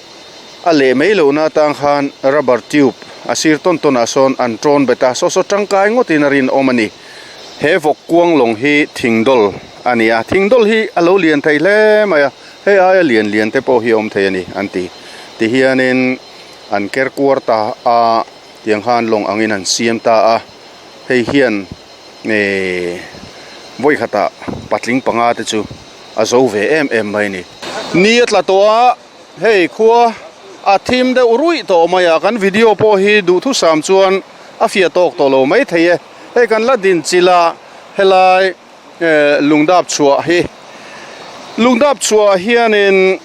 a leh mai lohna atang khan rubber tube a sir tawn tawnah sawn an tawn bet a, saw saw tangkai ngawtin a rinawm a ni. He vawk kuang lawng hi thingdawl a ni a, thingdawl hi a lo lian thei hle mai a, hei aia lian lian te pawh hi a awm thei a ni an ti. Tihianin. An ker kuar ta a, tiang khan lawng angin an siam ta a, hei hian ehh vawi khatah patling panga te chu a zo ve em em mai a ni. Ni a tla tawh a, hei khua a thim deuh ruih tawh mai a, kan video pawh hi duhthusam chuan a fiah tawk tawh lo mai thei e, hei kan la din chilh a helai ehh lungdap chhuah hi lungdap chhuah hianin.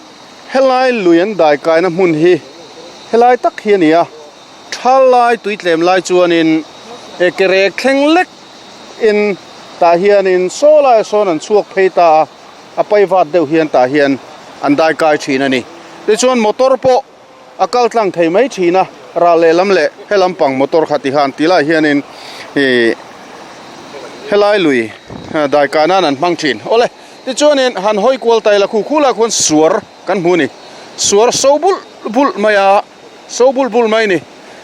Helai lui an dai kaina hmun hi helai tak hi a ni a, thal lai tui tlem lai chuanin e ke rek thleng lek in tah hianin saw laiah sawn an chhuak phei ta a, a paivat deuh hian tah hian an dai kai thin a ni. Tichuan motor pawh a kal tlang thei mai thin a, ral lehlam leh he lampang motor kha ti han ti lai hianin ih helai lui dai kai nan an hmang thin. Awle. Tichuanin han hawi kual ta ila khu khu lah khuan suar kan hmu a ni. Suar so bulh bulh mai a, so bulh bulh mai a ni.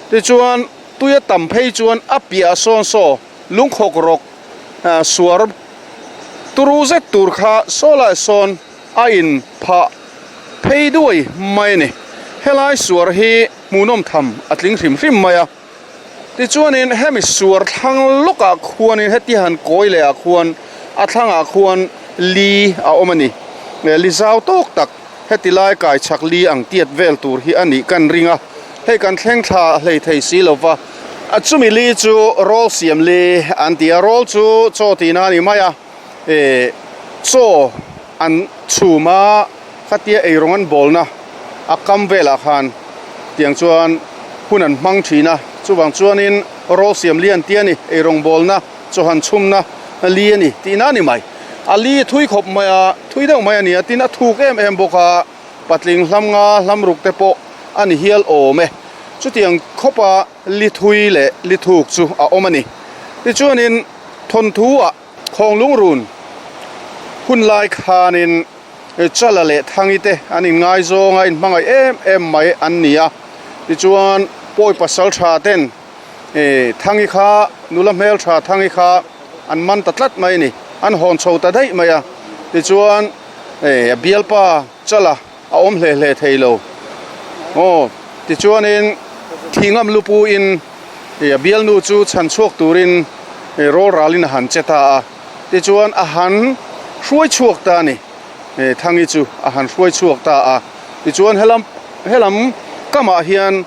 Tichuan tui a tam phei chuan a piah sawn saw lungkhawk rawk suar turu zet tur kha saw lai sawn a in phah phei duai mai a ni. Helai suar hi hmuhnawm tham a tling hrim hrim mai a. Tichuanin hemi suar thlang lawkah khuanin heti han kawi leh ah khuan a thlangah khuan li a awm a ni. Li zau tawk tak heti lai kai chhak li ang tiat vel tur hi a nih kan ring a, hei kan thleng thla hlei thei si lo va. A chumi li chu rawl siam li an ti a, rawl chu chaw tihna a ni mai a, eh chaw an chhum a khatia eirawng an bawlna a kam velah khan tiang chuan hun an hmang thin a, chuvang chuanin rawl siam li an ti a ni, eirawng bawlna chaw han chhumna li a ni tihna a ni mai. A li thui khawp mai a, thui deuh mai a ni a, tin a thuk em em bawk a, patling hlam nga hlam ruk te pawh a ni hial awm e. Chutiang khawpa li thui leh li thuk chu a awm a ni. Tichuanin thawnthu ah Khawnglungrun hun lai khanin Chala leh Thangi te an inngaizawng a, inhmangaih em em mai an ni a. Tichuan Pawi pasal tha ten Thangi kha, nula hmel tha Thangi kha an man ta tlat mai a ni. An hawn chho ta daih mai a. Tichuan a bialpa Chala a awm hle hle thei lo. Aw, tichuanin thingam lupuin a bialnu chu chhan chhuak turin rawl ralin a han che ta a. Tichuan a han hruai chhuak ta a ni. Thangi chu a han hruai chhuak ta a. Tichuan helam helam kamah hian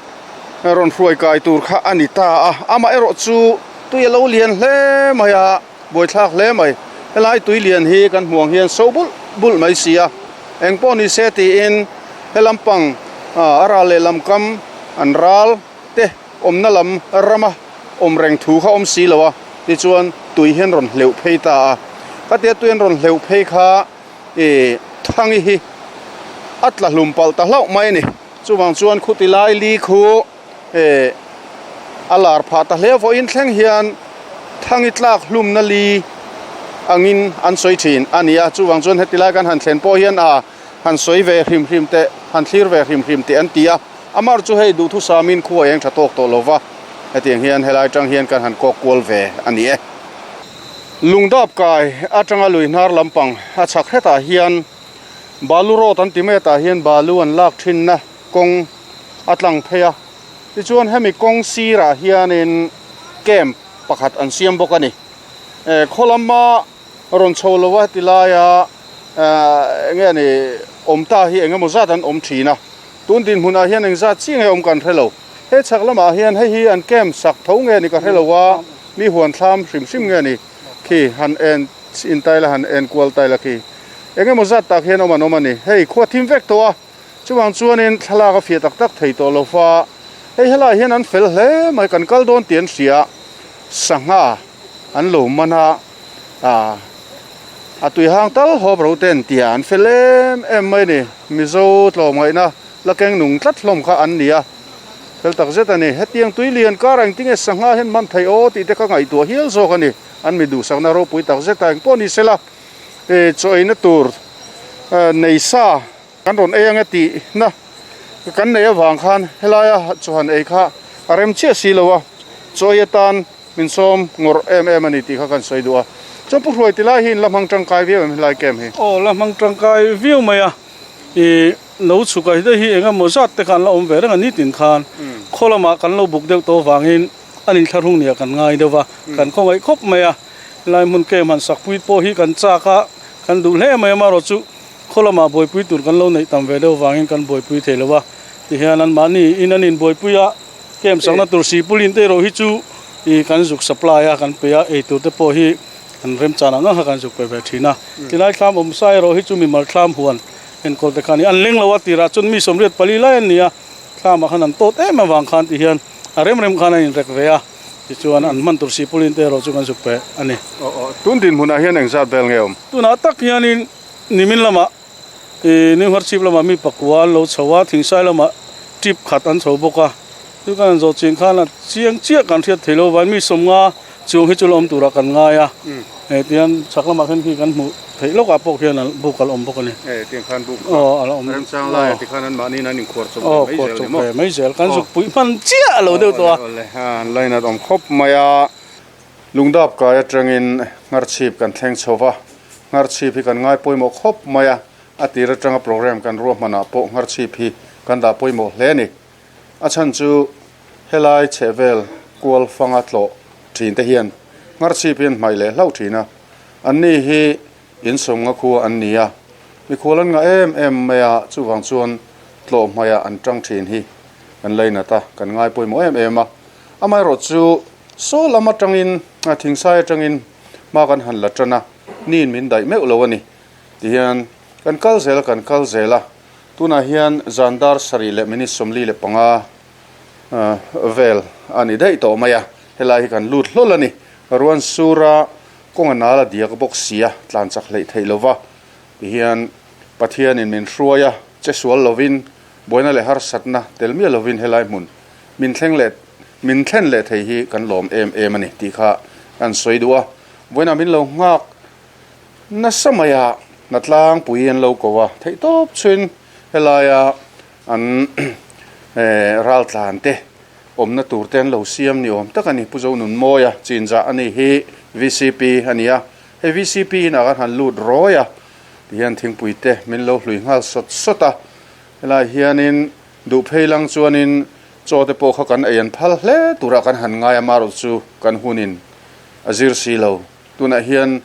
rawn hruai kai tur kha a ni ta a. Amaherawh chu tui a lo lian hle mai a. Buaithlak hle mai. Helai tui lian hi kan hmuh ang hian so bulh bulh mai si a, eng pawh ni se tiin he lampang a ral leh lam kam an ral te awmna lam rama awm reng thu kha awm si lo a, tichuan tui. tui hian rawn hleuh phei ta a, khatia tui an rawn hleuh phei kha ih Thangi hi a tla hlum palh ta hlauh mai a ni. Chuvang chuan khuti lai li khu ih a lar phah ta hle vawiin thleng hian Thangi tlak hlumna li angin an sawi thin a ni a, chuvang chuan heti lai kan han thlen pawh hian a han sawi ve hrim hrim teh, han thlir ve hrim hrim teh an ti a, amar chu hei duhthusamin khu a eng tha tawk tawh lo va, hetiang hian helai tang hian kan han kawk kual ve a ni e. Lungdap kai atanga lui hnar lampang a chhak hetah hian balu road an ti mai a tah hian balu an lak thinna kawng a tlang phei a, tichuan hemi kawng sirah hianin camp pakhat an siam bawk a ni. Khaw lama rawn chho lo a heti laia eng nge ni awm ta hi eng emaw zat an awm thin a, tun dinhmunah hian eng zat chiah nge awm kan hre lo. He chhak lamah hian hei hi an camp sak tho nge ni ka hre lo a, mi huan thlam hrim hrim nge ni khi han en intai la han en kual tai la khi eng emaw zat tak hian awm an awm a ni. Hei khua thim vek tawh a, chuvang chuanin thlalak a fiah tak tak thei tawh lo fa, hei helaiah hian an fel hle mai kan kal dawn tih an hria, sangha an lo man a, ah a tui hang tal hawp ro ten tia an fel em em mai a ni. Mizo tlawmngaihna la keng nung tlat hlawm kha an ni a, fel tak zet a ni. Hetiang tui lian kar engtinge sangha hian man theih aw tih te kha ngaihtuah hial zawk a ni. An mi duhsakna ropui tak zet a engpawh ni sela eh chaw eina tur nei sa kan rawn ei ange tihna kan neih avang khan helaia chaw han ei kha a rem chiah si lo a, chaw ei atan Min sawm ngawrh em em a ni tih kha kan sawi duh a. Chuan Pu Hruai ti lai hi in la hmang tangkai viau em helai camp hi? Aw, la hmang tangkai viau mai a. I lo chhuk a hite hi eng emaw zat te kha an la awm ve reng a nitin khan khaw lamah kan lo buk deuh tawh avangin an inthlahrung nia kan ngai deuh va, kan khawngaih khawp mai a. Helai hmun camp han sakpui pawh hi kan chak a, kan duh hle mai a, amaherawh chu khaw lamah buaipui tur kan lo neih tam ve deuh avangin kan buaipui thei lo va. Tihian anmahni in an inbuaipui a. Camp sakna tur sipulin te erawh hi chu ih kan zuk supply a kan pe a eitur te pawh hi kan remchan ang ang kha kan zuk pe ve thin a tilai thlam awm sa erawh hi chu mimal thlam huan enkawl te kha a ni an leng lo a tirah chuan mi 84 lai an ni a thlamah khan an tawt em avang khan ti hian a rem rem khan an inrek ve a tichuan an hman tur sipulin te erawh chu kan zuk pe a ni. Aw aw tun dinhmunah hian engzat vel nge awm? Tunah tak hianin nimin lamah Ih New Harchhip lamah mi pakua an lo chho a, Thingsai lamah trip khat an chho bawk a. Chu kan han zawh chin khan a chiang chiah kan hriat thei lo vain mi 50 chuang hi chu la awm turah kan ngai a. Hei tiang chhak lamah khan khi kan hmuh theih lawkah pawh khian a buk a la awm bawk a ni. Hei tiang khan buk kha Aw a la awm. Remchang laiah tikhan an mahni in an inkhuar chawp ve mai zel ni maw? Aw khuar chawp ve mai zel. Kan zuk puih hman chiah a lo deuh tawh a. Awle awle an lainat awm khawp mai a. Lungdap kai atangin Ngharchhip kan thleng chho va, Ngharchhip hi kan ngai pawimawh khawp mai a, a tir atanga program kan ruahmanah pawh Ngharchhip hi kan dah pawimawh hle a ni. A chhan chu helai chhehvel kual fanga tlawh thin te hian Ngharchhip hi an hmaih leh hlauh thin a, anni hi insawmnga khua an ni a, mikhual an ngah em em mai a, chuvang chuan tlawh hmaiah an tang thin hi kan lainat a, kan ngai pawimawh em em a, amaherawhchu Saw lam atangin, thingsai atangin hma kan han la tan a, niin min daih meuh lo a ni. Tihian kan kal zel kan kal zel a, tunah hian zan dar sarih leh minute 45 vel a ni daih tawh mai a, helai hi kan lut hlawl a ni. Ruan sura kawng a nal a diak bawk si a, tlan chak hleih theih lo va, tihian Pathianin min hruai a, che sual lovin, buaina leh harsatna tel miah lovin helai hmun min thleng leh min thlen leh thei hi kan lawm em em a ni tih kha kan sawi duh a, vawiinah min lo nghak nasa mai a, hnatlangpui an lo ko a, theihtawp chhuin helaia an raltlan te awmna tur te an lo siam ni awm tak a ni. Pu Zonunmawia chinzah a ni hi vcp a ni a, hei vcp inah kan han lut rawi a tihian thingpui te min lo hlui nghal sawt sawt a, helaiah hianin Duh phei lang chuanin chaw te pawh kha kan ei an phal hle turah kan han ngai a, marawh chu kan hunin a zir si lo. Tunah hian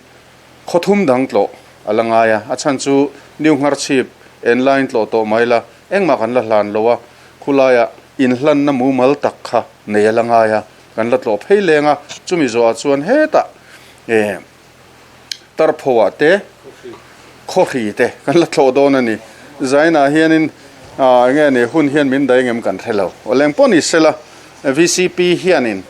khaw thum dang tlawh a la ngai a, a chhan chu New Ngharchhip en laiin tlawh tawh mai la, engmah kan la hlan lo a, khulaiah inhlanna mumal tak kha nei a la ngai a, kan la tlawh phei leng a, chumi zawhah chuan hetah eh Tarphoah te, Khawhri te kan la thlawh dawn a ni. Zainah hianin eng nge ni hun hian min daih ngem kan hre lo. Awleng pawh ni sela VCP hianin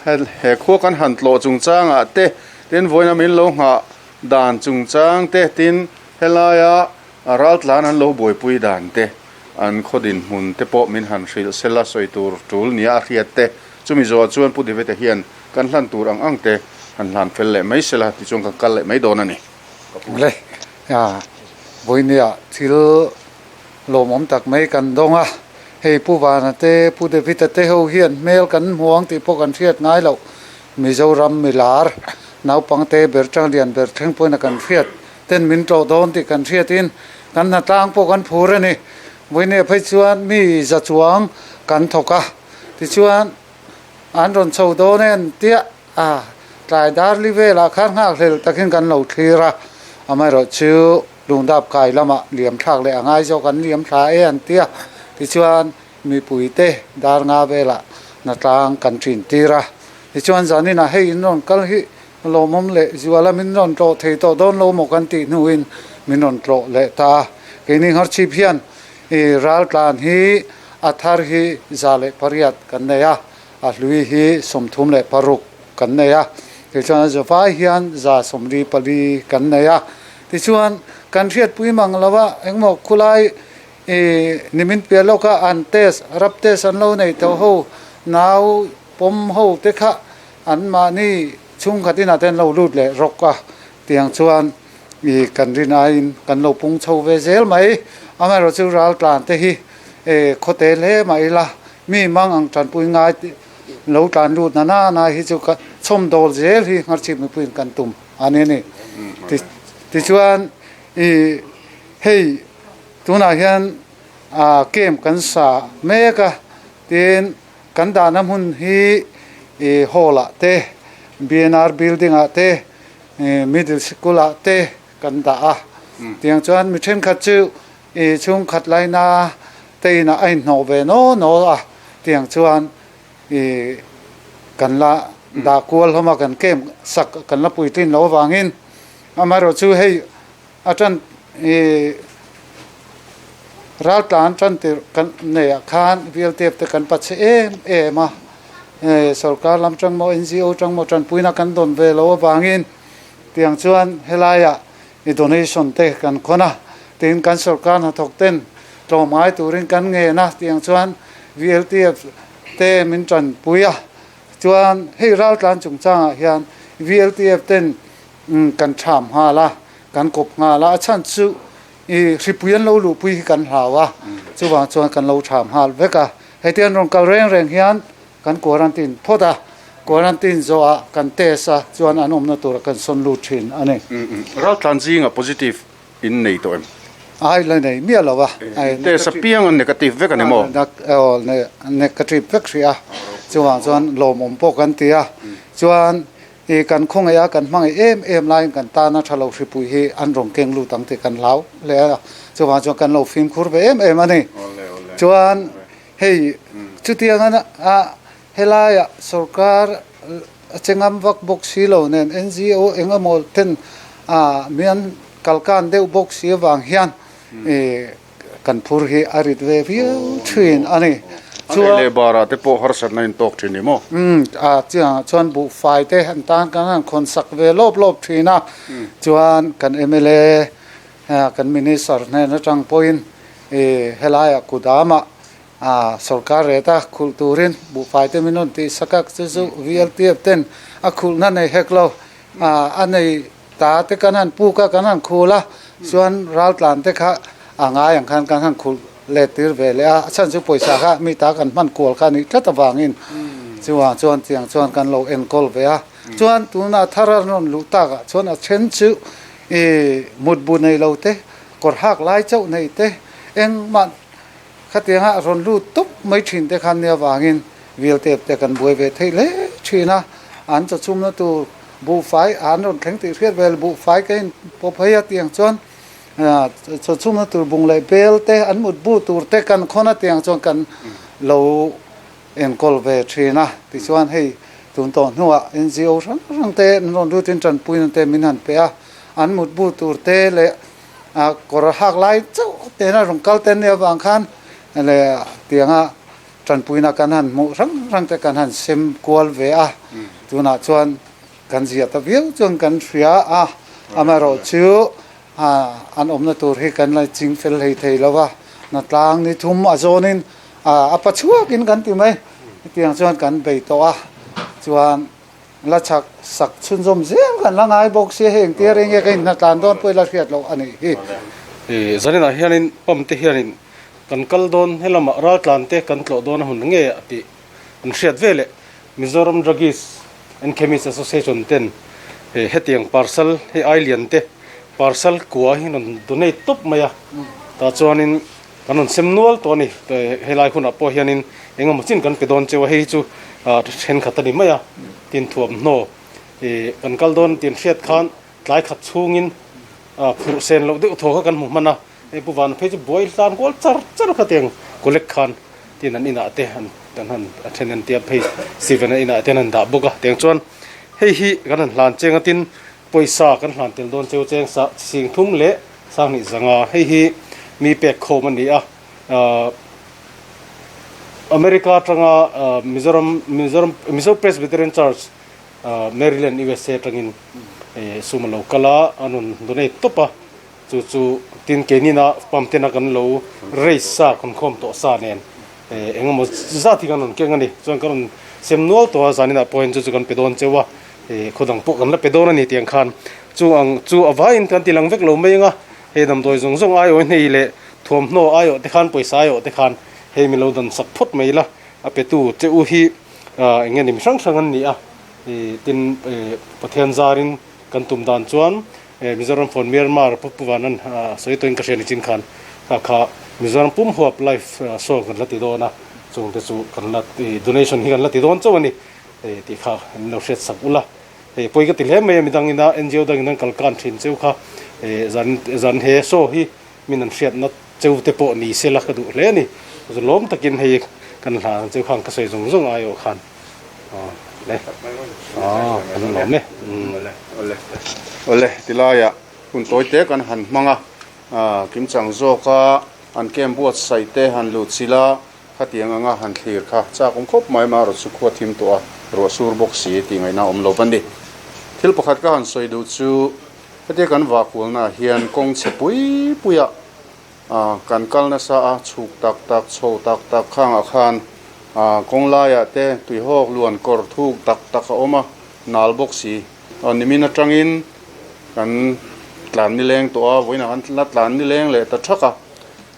He khua kan han tlawh chungchangah te, tin vawiina min lo nghah dan chungchang te, tin helaia raltlan an lo buaipui dan te, an khaw dinhmun te pawh min han hrilh sela sawi tur tul nia a hriat te. Chumi zawhah chuan Pu Devete hian kan hlan tur ang ang te han hlan fel leh mai sela tichuan kan kal leh mai dawn a ni. Ka pu. Le, vawinia thil lawmawm tak mai kan dawng a, hei Pu Vana te, Pu David-a te ho hian hmel kan hmuang tih pawh kan hriat ngai loh. Mizoram milar naupang te ber tang lian ber thleng pawhin a kan hriat ten min tlawh dawn tih kan hriatin kan hnatlang pawh kan phur a ni. Vawinia phei chuan mi za chuang kan thawk a, tichuan an rawn chho dawn e an tia a, tlai dar li velah khan nghakhlel takin kan lo thlir a, amaherawh chu Lungdap kai lamah liam thlak leh a ngai zawk an liam thla e an ti a, tichuan mipuite dar nga velah hnatlang kan ṭin tir a, tichuan zaninah hei in rawn kal hi lawmawm leh zuala min rawn tlawh thei tawh dawn lo maw kan tih hnuin min rawn tlawh leh ta a, keini Ngharchhip hian i raltlan hi a thar hi 108 kan nei a, a hlui hi 36 kan nei a, tichuan a zavai hian 144 kan nei a. Tichuan, kan hriatpui mang lo a, engmaw khulai ih nimin piah lawka an test, rap test an lo nei tawh ho, nau pawm ho te kha anmahni chhungkhat inah te an lo lut leh rawk a, tiang chuan ih kan rin aiin kan lo pung chho ve zel mai. Amaherawhchu chu raltlan te hi ih khawte hle mah ila mi mang ang tanpui ngai lo tlan lut na na na hi chu ka chhawmdawl zel hi Ngharchhip mipuiin kan tum. A ni a ni. Tichuan i hei tunah hian camp kan sa mek a, tin kan dahna hmun hi i hall ah te, BNR building ah te, middle sikul ah te kan dah a. Tiang chuan mi thenkhat chu i chhungkhat laina te inah a inhnawh ve naw naw a, tiang chuan I kan la dah kual hlawm a, kan camp sak kan la puitlin loh avangin amaherawhchu hei a tan i raltlan tan tirh kan neih ah khan VLTF te kan pachhe em em a, sorkar lam tang maw NGO tang maw tanpuina kan dawn ve loh avangin tiang chuan helaiah i donation te kan khawn a, tin kan sorkar hnathawk ten tlawmngai turin kan ngen a tiang chuan VLTF te min tanpui a, chuan hei raltlan chungchangah hian VLTF ten kan tham nghal a, kan kawp nghal a, a chhan chu i hripui an lo luhpui hi kan hlau a, chuvang chuan kan lo tham nghal vek a, hetiang rawn kal reng reng hian Kan quarantine phawt a, quarantine zawhah kan test a, chuan an awmna tura kan sawn lut thin a ni. Raltlan zinga positive in nei tawh em? Ai la nei miah lo a. Test apiang an negative vek a ni maw? Aw, negative vek hrih a, chuvang chuan lawmawm pawh kan ti a. Chuan i kan khawngaih a, kan hmangaih em em laiin kan tana tha lo hripui hi an rawn keng lut ang tih kan hlau hle a, chuvang chuan kan lo fimkhur ve em em a ni. Chuan Hei chutiang a helaiah sorkar a che ngam vak bawk si lo nen NGO eng emaw ten a mian kalkan deuh bawk si avang hian kan phur hi a rit ve viau thin a ni. Chuan Ei leh barah te pawh harsatna in tawk thin ni maw? Umm a chiangah chuan buhfai te an tan kan han khawn sak ve lawp lawp thin a, chuan kan mla Kan Minister hnen atang pawhin helaiah kudamah sorkar rate a khulh turin buhfai te min rawn tih sak a, chu chu VLTF ten a khulhna nei hek lo, a nei ta te kan han puk a, kan han khul a, chuan raltlan te kha a ngai ang khan kan han khulh let tir ve leh a, a chhan chu pawisa kha mi ta kan hman kual kha a nih tlat avangin chuvang chuan tiang chuan kan lo enkawl ve a. Chuan tunah thar a rawn luh takah chuan a then chu i mutbu nei lo te, kawr hak lai chauh nei te, engmah khatianga a rawn lut tawp mai thin te khan nia avangin Viltep te kan buai ve theih hle thin a, an chawchhumna tur buhfai an rawn thleng tih hriat vel buhfai ka in pawp phei a tiang chuan chawchhumna tur bung leh bel te an mutbu tur te kan khawn a tiang chuan kan lo enkawl ve thin a, tichuan hei tun tawh hnuah NGO hrang hrang te an rawn lutin tanpuina te min han pe a, an mutbu tur te leh kawr hak lai chauh tena rawn kal te nia avang khan leh tianga Tanpuina kan han hmuh hrang hrang te kan han sem kual ve a, tunah chuan kan zia ta viau chuan kan hria a, amaherawhchu an awmna tur hi kan la ching fel hlei thei lo va, hnatlang ni thum a zawnin a pa chhuakin kan ti mai, hetiang chuan kan bei tawh a, chuan la chhak sak chhunzawm zel kan la ngai bawk sia, hei engtia reng nge ka inhnatlan dawn pawh i la hriat loh a nih hi. Zaninah hianin pump te hianin Kan kal dawn helamah raltlan te kan tlawh dawn a hun nge a tih an hriat ve leh Mizoram Druggist and Chemist Association ten hetiang parcel hei ai lian te parcel kua hi rawn donate tawp mai a, tah chuanin kan rawn sem nual tawh a ni. Helai hunah pawh hianin eng emaw chin kan pe dawn cheu a, hei hi chu thenkhat a ni mai a, tin thuamhnaw kan kal dawn tih an hriat khan tlai khat chhungin phurh sen loh deuh thaw kha kan hmu hman a. Hei Pu Vana phei chu buai hlan kual char char kha tiang collect khan tin an inah te an kan han a then an tia phei Steven a inah te an han dah bawk a tiang chuan hei hi kan han hlan cheng a tin pawisa kan hlan tel dawn cheu cheng sa sing thum leh sanghnih zanga hei hi mi pek khawm a ni a ahh America atanga ahh Mizoram Mizoram Mizo Presbyterian Church ahh Maryland USA atangin sum a lo kal a an rawn donate tawp a. Chu chu tin keinina pump tena kan lo race sa kan khawm tawh sa nen eng emaw zat hi kan rawn keng a ni. Chuan kan rawn sem nual tawh a, zaninah pawhin chu chu kan pe dawn cheu a, khaw dang pawh kan la pe dawn a ni tiang khan chu ang chu a vaiin kan ti lang vek lo mai ang a, hei damdawi zawng zawng aiawh hnei leh thuamhnaw aiawh te khan pawisa aiawh te khan hei min lo dan sak phawt mai la, a petu che u hi eng nge ni mi hrang hrang an ni a, tin Pathian zarin kan tum dan chuan Mizoram phone Myanmar Pu Pu Vanan sawi tawhin ka hria ni chin khan kha kha Mizoram pum huap live show kan la ti dawn a, chung te chu kan la donation hi kan la ti dawn chauh a ni tih kha an lo hriat sak ula. Hei pawi ka ti hle mai a, midang ina NGO dangin an kal kan thin cheu kha zan zan he show hi min an hriatna cheu te pawh ni sela ka duh hle a ni. Lawm takin hei kan hla cheu khan ka sawi zawng zawng aiawh khan. Awle tilaiah hun tawi te kan han hmang a, kimchang zawka an camp buatsaih te han lut chilh a, khatiang anga han thlir kha chak awm khawp mai marawh chu khua thim tawh a, ruah sur bawk si tih ngaihna awm lo a ni. Thil pakhat ka han sawi duh chu hetia kan vahkualnaah hian kawng chhe pui puiah Kan kal nasa a, chhuk tak tak, chho tak tak khangah khan kawng laiah te tuihawk luan kawr thuk tak tak a awm a, nal bawk si. Nimin atangin kan tlan nileng tawh a, vawiinah kan la tlan nileng leh ta thak a,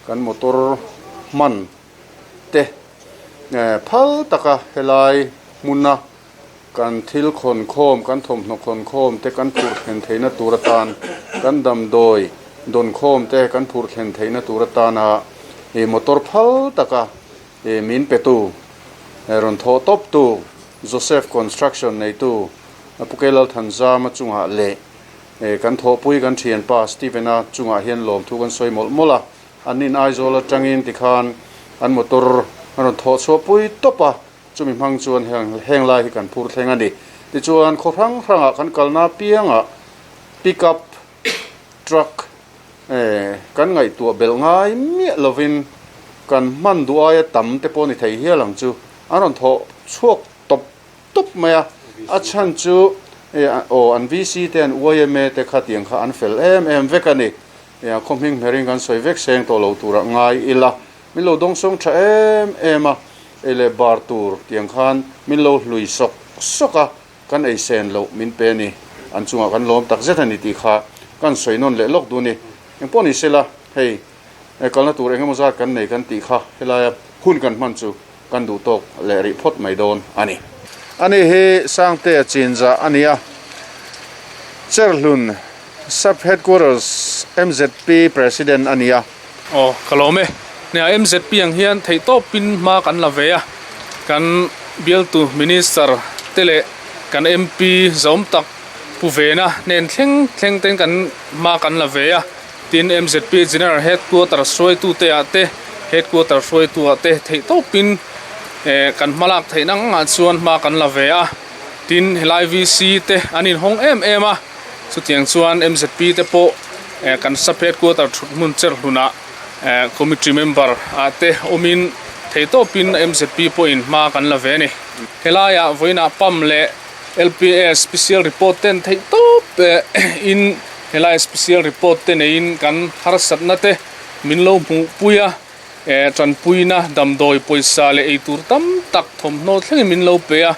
kan motor hman te phal taka helai hmuna Kan thil khawnkhawm, kan thawmhnaw khawnkhawm te kan phurh thlen theihna tur atan, kan damdawi dawnkhawm te kan phurh thlen theihna tur atana ih motor phal taka ih min petu, rawn thawh tawptu Joseph Construction neitu Pu Kelalthanzama chungah leh kan thawhpui kan thianpa Stephen-a chungah hian lawmthu kan sawi mawlh mawlh a, an in Aizawl atangin tikhan an motor an rawn thawh chhuahpui tawp a. Chumi hmang chuan heng heng lai hi kan phur thleng a ni. Tichuan khaw hrang hrangah kan kalna apiangah pick up truck eh kan ngaihtuah belh ngai miah lovin kan hman duh aia tam te pawh ni thei hial ang chu an rawn thawh chhuak tawp tawp mai a. A chhan chu eh aw an VC te an yma te kha tiang kha an fel em em vek a ni. Eh khaw hming hmerin kan sawi vek seng tawh lo turah ngai ila. Min lo dawngsawng tha em em a, ei leh bar tur tiang khan min lo hlui sawk sawk a, kan ei sen loh min pe a ni, an chungah kan lawm tak zet a ni tih kha kan sawi nawn leh lawk duh a ni. Engpawh ni sela, hei kalna tur engemaw zat kan nei kan tih kha helaia hun kan hman chu kan duh tawk leh rih phawt mai dawn a ni. Ani hi Sangtea chinzah a ni a, Cherhlun Sub Headquarters MZP President a ni a. Aw, ka lawm e. Nia, MZP ang hian theihtawpin hma kan la ve a, kan bialtu Minister te leh kan MP zawm tak Pu Vena hnen thleng thleng ten kan hma kan la ve a. Tin, MZP General Headquarter hruaitute ah te, Headquarter hruaitu ah te theihtawpin kan hmalak theihna angah chuan hma kan la ve a. Tin, helai VC te an inhawng em em a, chutiang chuan MZP te pawh kan sub headquarter thut hmun cher hlunah committee member ah te awmin. Theihtawpin MZP pawhin hma kan la ve a ni. Helaiah vawiinah pump leh LPS special report ten theihtawp in helai special report te neiin kan harsatna te min lo hmuhpui a, tanpuina damdawi pawisa leh eitur tam tak thawmhnaw thlengin min lo pe a,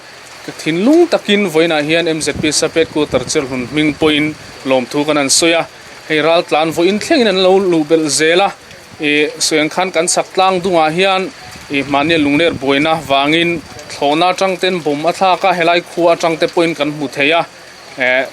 ka thinlung takin vawiinah hian MZP sub headquarter Cherhlun hming pawhin lawmthu kan han sawi a, hei raltlan vawiin thlengin an lo luh belh zel a. Ih sawi ang khan kan chhak tlang dungah hian ih mahnia lungler buaina vangin thlawhna atang ten bawm a thlak a, helai khua atang te pawhin kan hmu thei a, eh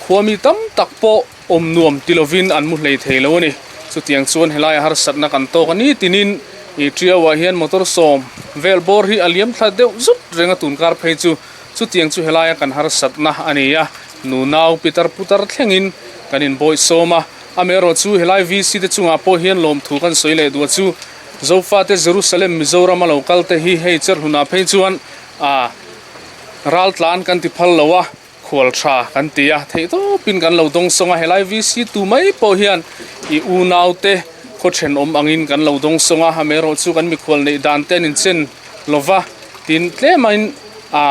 khua mi tam tak pawh awm nuam ti lovin an mu hlei thei lo a ni. Chutiang chuan helai harsatna kan tawk a ni tinin ih Tiauah hian motor sawm vel bawr hi a liam thla deuh zut reng a tunkar phei chu chutiang chu helaia kan harsatna a ni a, nunau pitar putar thlengin kan inbawihsawm a. Amaherawh chu helai VC te chungah pawh hian lawmthu kan sawi leh duh a chu Zofate Jerusalem Mizoram a lo kal te hi hei Cherhlunah phei chuan a ral tlan kan ti phal lo a, khual tha kan ti a, theih tawpin kan lo dawng sawng a, helai VC tu mai pawh hian i unau te khaw thenawm angin kan lo dawng sawng a, amaherawh chu kan mikhual neih dan te an inchen lo va, tin tlemain a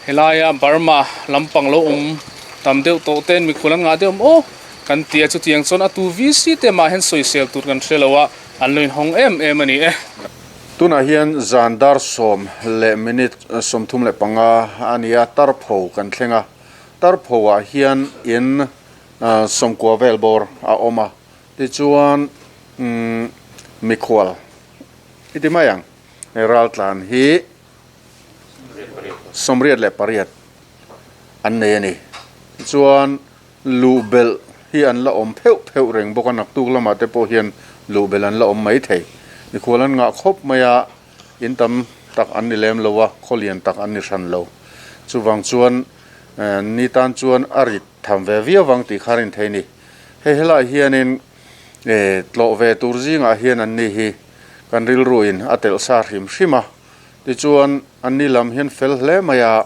helaia Burma lampang lo awm tam deuh tawh ten mikhual an ngah deuh awm aw. Kan ti a, chutiang chuan a tu VC te mah hian sawisel tur kan hre lo a, an lo inhawng em em a ni e. Tunah hian zan dar sawm leh minute 35 a ni a, Tarpho kan thleng a, Tarpho ah hian in 90 vel bawr a awm a, tichuan mikhual i ti mai ang, he raltlan hi 88 an nei a ni, tichuan Luh belh hi an la awm pheuh pheuh reng bawk a, naktuk lamah te pawh hian luh belh an la awm mai thei. Mikhual an ngah khawp mai a, in tam tak an ni lem lo a, khaw lian tak an ni hran lo. Chuvang chuan ni tan chuan a rit tham ve viau vang tih kha rin thei ni. Hei helaiah hianin tlawh ve tur zingah hian an ni hi kan rilruin a telh sa hrim hrim a, tichuan an ni lam hian fel hle mai a.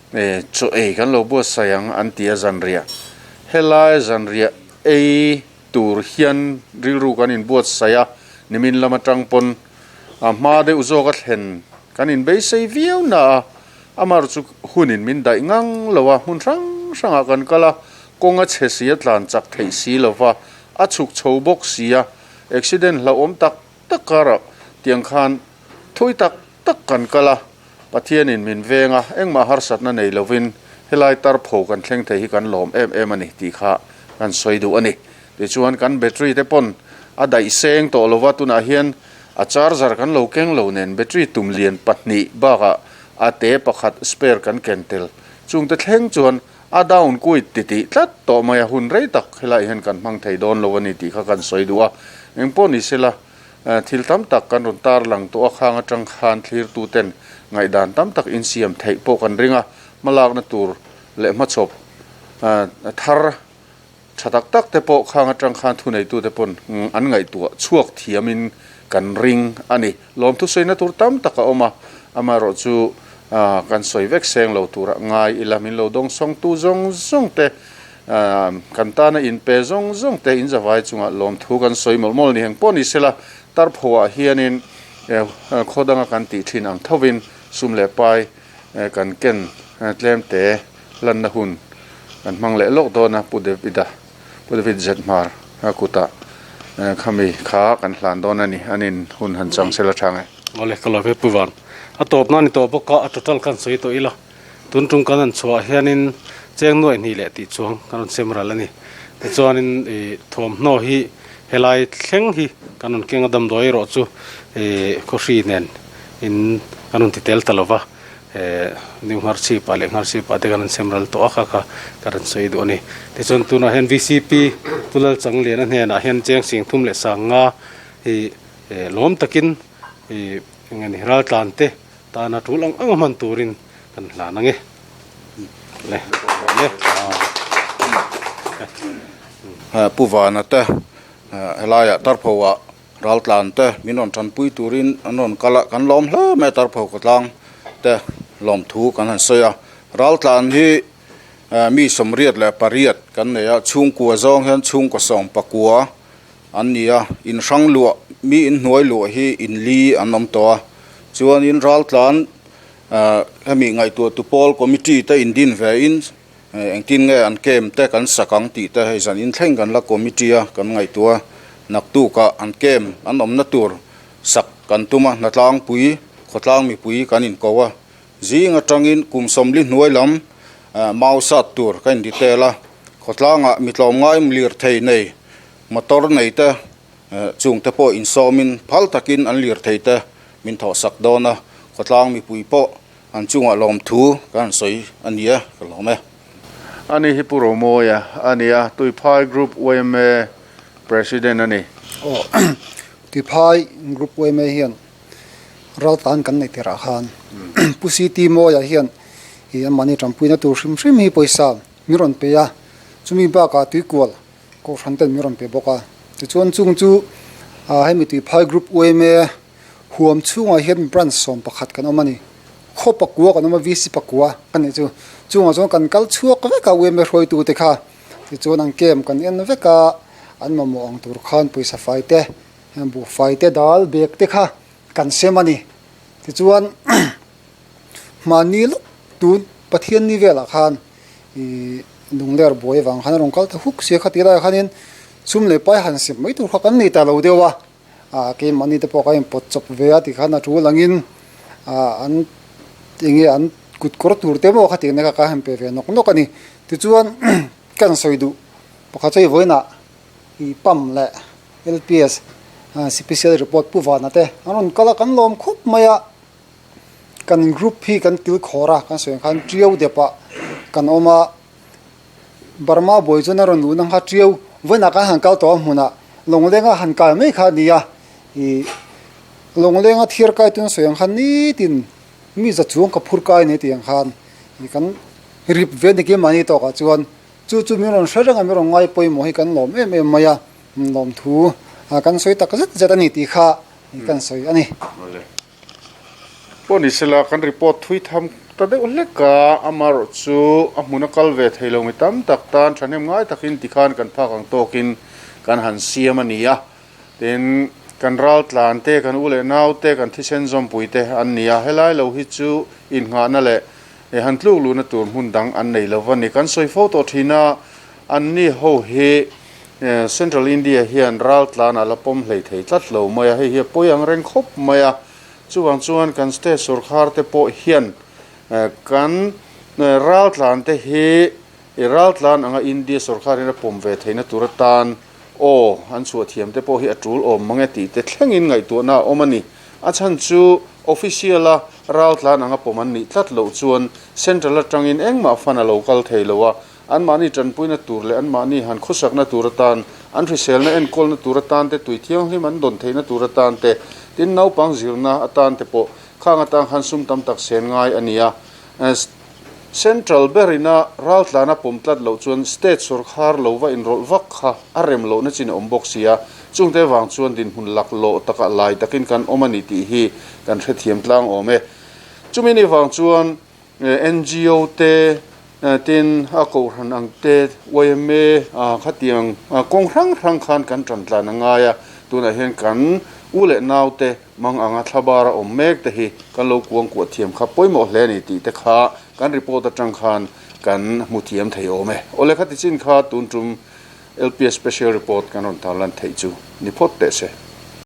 E, chaw ei kan lo buatsaih ang an ti a zanriah. Helai zanriah ei tur hian rilru kan inbuatsaih a, nimin lam atang pawn a hma deuh zawk a thlen kan inbeisei viau na a, amar chu hunin min daih ngang lo a, hmun hrang hrangah kan kal a, kawng a chhe si a tlan chak theih si lo va, a chhuk chho bawk si a, accident hlauhawm tak tak karah tiang khan thui tak tak kan kal a, Pathianin min veng a, engmah harsatna nei lovin helai tarpho kan thleng thei hi kan lawm em em a ni tih kha kan sawi duh a ni. Tichuan kan battery te pawn a daih seng tawh lova tunah hian a charger kan lo keng lo nen battery tum lian pahnih bakah a te pakhat spare kan ken tel. Chungte thleng chuan a down kuit titih tlat tawh mai a, hun rei tak helaiah hian kan hmang thei dawn lo a ni tih kha kan sawi duh a. Engpawh ni sela. Thil tam tak kan rawn tar lang tawh a, khang atang khan thlirtuten ngaihdan tam tak insiam theih pawh kan ring a, hmalakna tur leh hmachhawp thar tha tak tak te pawh khang atang khan thuneitute pawn an ngaihtuah chhuak thiamin kan ring a ni. Lawmthu sawina tur tam tak a awm a, amaherawh chu kan sawi vek seng lo turah ngai ila min lo dawngsawngtu zawng zawng te Kan tana inpe zawng zawng te in zavai chungah lawmthu kan sawi mawlh mawlh ni heng pawh ni sela, Tarphoah hianin khaw danga kan tih thin ang thovin sum leh pai kan ken tlem te lanna hun kan hmang leh lawk dawn a, Pu David-a, Pu David Zethmar kutah khami kha kan hlan dawn a ni, an in hun han chang sela tha nge. Awle ka lo ve Pu Van, a tawp nan i tawh bawk a, a total khan sawi tawh ila. Tun tum kan han chhuah hianin cheng nuaih hnih leh tih chuang kan rawn sem ral a ni. Tichuanin ih thuamhnaw hi helai thleng hi kan rawn keng a damdawi erawh chu ih khawhri nen in kan rawn ti tel ta lo va, eh new ngharchhip ah leh ngharchhip ah te kan rawn sem ral tawh a kha kha ka rawn sawi duh a ni. Tichuan tunah hian VCP Pu Lalchangliana hnenah hian cheng sing thum leh sang nga ih lawm takin ih eng nge ni raltlan te Tana tul ang ang a hman turin kan hlan ang e. Le, le. Pu Vana te helaiah Tarpho ah raltlan te min rawn tanpui turin an rawn kal a, kan lawm hle mai a Tarpho khawtlang te lawmthu kan han sawi a. Raltlan hi mi 88 kan nei a, chhungkua zawng hian chhungkaw 19 an ni a, in hrang luah mi in hnuai luah hi in li an awm tawh a. Chuanin raltlan hemi ngaihtuahtu pawl committee te indin vein engtin nge an camp te kan sak ang tih te hei zan inthleng kan la committee a kan ngaihtuah a, naktukah an camp an awmna tur sak kan tum a, hnatlangpui khawtlang mipui kan inko a, zing atangin kum sawmli hnuai lam mau sat tur ka in detail a, khawtlangah mi tlawmngai lirthei nei motor nei te Chungte pawh insawmin phal takin an lirthei te min thawhsak dawn a, khawtlang mipui pawh an chungah lawmthu kan han sawi a ni e, ka lawm e. Ani hi Pu Romawia a ni a, Tuiphai Group yma President a ni. Aw, Tuiphai Group yma hian raltan kan nei tirah khan Pu CT Mawia hian ih anmahni tanpuina tur hrim hrim hi pawisa min rawn pe a, chumi bakah tuikual Kohhran ten min rawn pe bawk a, tichuan chung chu hemi Tuiphai Group yma huam chhungah hian branch 11 kan awm a ni. Khaw pakua kan awm a, VC pakua ka nih chu. Chungah chuan kan kal chhuak vek a yma hruaitu te kha, tichuan an camp kan en vek a, an mamawh ang tur khan pawisa fai te, buhfai te, dal bag te kha kan sem a ni. Tichuan Mahni lawk tun Pathian ni velah khan ih lungler buai avang khan a rawn kal ta huk sia kha tih laiah khanin sum leh pai han sep mai tur kha kan nei ta lo deuh a, ah keimahni te pawh ka inpawt chawp ve a tikhan a tul angin ah an eng nge an kut kawr tur te maw kha tihna kha ka han pe ve nawk nawk a ni. Tichuan kan sawi duh pakhat chu hei vawiinah ih pump leh LPS special report Pu Vana te an rawn kal a kan lawm khawp mai a. Kan group hi kan til khawr a, kan sawi ang khan Tiau depah kan awm a, Burma buai chuan a rawn luh nang kha Tiau vawiinah kan han kal tawh a hmunah Lawnglenga han kai mai kha a ni a, ih Lawnglenga thiar kai tun sawi ang khan nitin mi za chuang ka phur kai a ni tih ang khan ih kan rip ve ni keimahni tawkah chuan chu chu min rawn hre reng a, min rawn ngai pawimawh hi kan lawm em em mai a, lawmthu kan sawi tak zet zet a ni tih kha kan sawi a ni. Pawh ni sela kan report thui tham ta deuh hlek a, amaherawh chu a hmun a kal ve thei lo mi tam tak tan thahnem ngai takin tikhan kan phak ang tawkin kan han siam a ni a. Tin, kan raltlan te, kan u leh nau te, kan thisen zawmpui te an ni a, helai lo hi chu innghahna leh han tluk luhna tur hmun dang an nei lo va ni. Kan sawi fo tawh thin a, anni ho hi Central India hian raltlan a la pawm hlei thei tlat lo mai a, hei hi a pawi ang reng khawp mai a. Chuvang chuan kan state sorkar te pawh hian kan raltlan te hi raltlan anga India sorkar in a pawm ve theihna tur atan aw an chhuah thiam te pawh hi a tul awm mang e tih te thlengin ngaihtuahna a awm a ni. A chhan chu official a raltlan anga pawm an nih tlat loh chuan central atangin engmah fan a lo kal thei lo a, Anmahni tanpuina tur leh anmahni han khawsakna tur atan, an hriselna enkawlna tur atan te, tui thianghlim an dawn theihna tur atan te, tin naupang zirna atan te pawh khang atang khan sum tam tak sen ngai a ni a. Central berina raltlana pawm tlat loh chuan state sawrkhar lo va inrawlh vak kha a rem lohna chin a awm bawk si a, chungte vang chuan dinhmun laklawh takah lai takin kan awm a ni tih hi kan hrethiam tlang awm e. Chumi ni vang chuan NGO te, tin a kohhran ang te, yma khatiang kawng hrang hrang khan kan tan tlan a ngai a, tunah hian kan u leh nau te mang anga thlabar a awm mek te hi kan lo kuang kuah thiam kha pawimawh hle a ni tih te kha kan report atang khan kan hmu thiam thei awm e. Awle khati chin kha tun tum LPS special report kan rawn tarlan theih chu ni phawt teh se.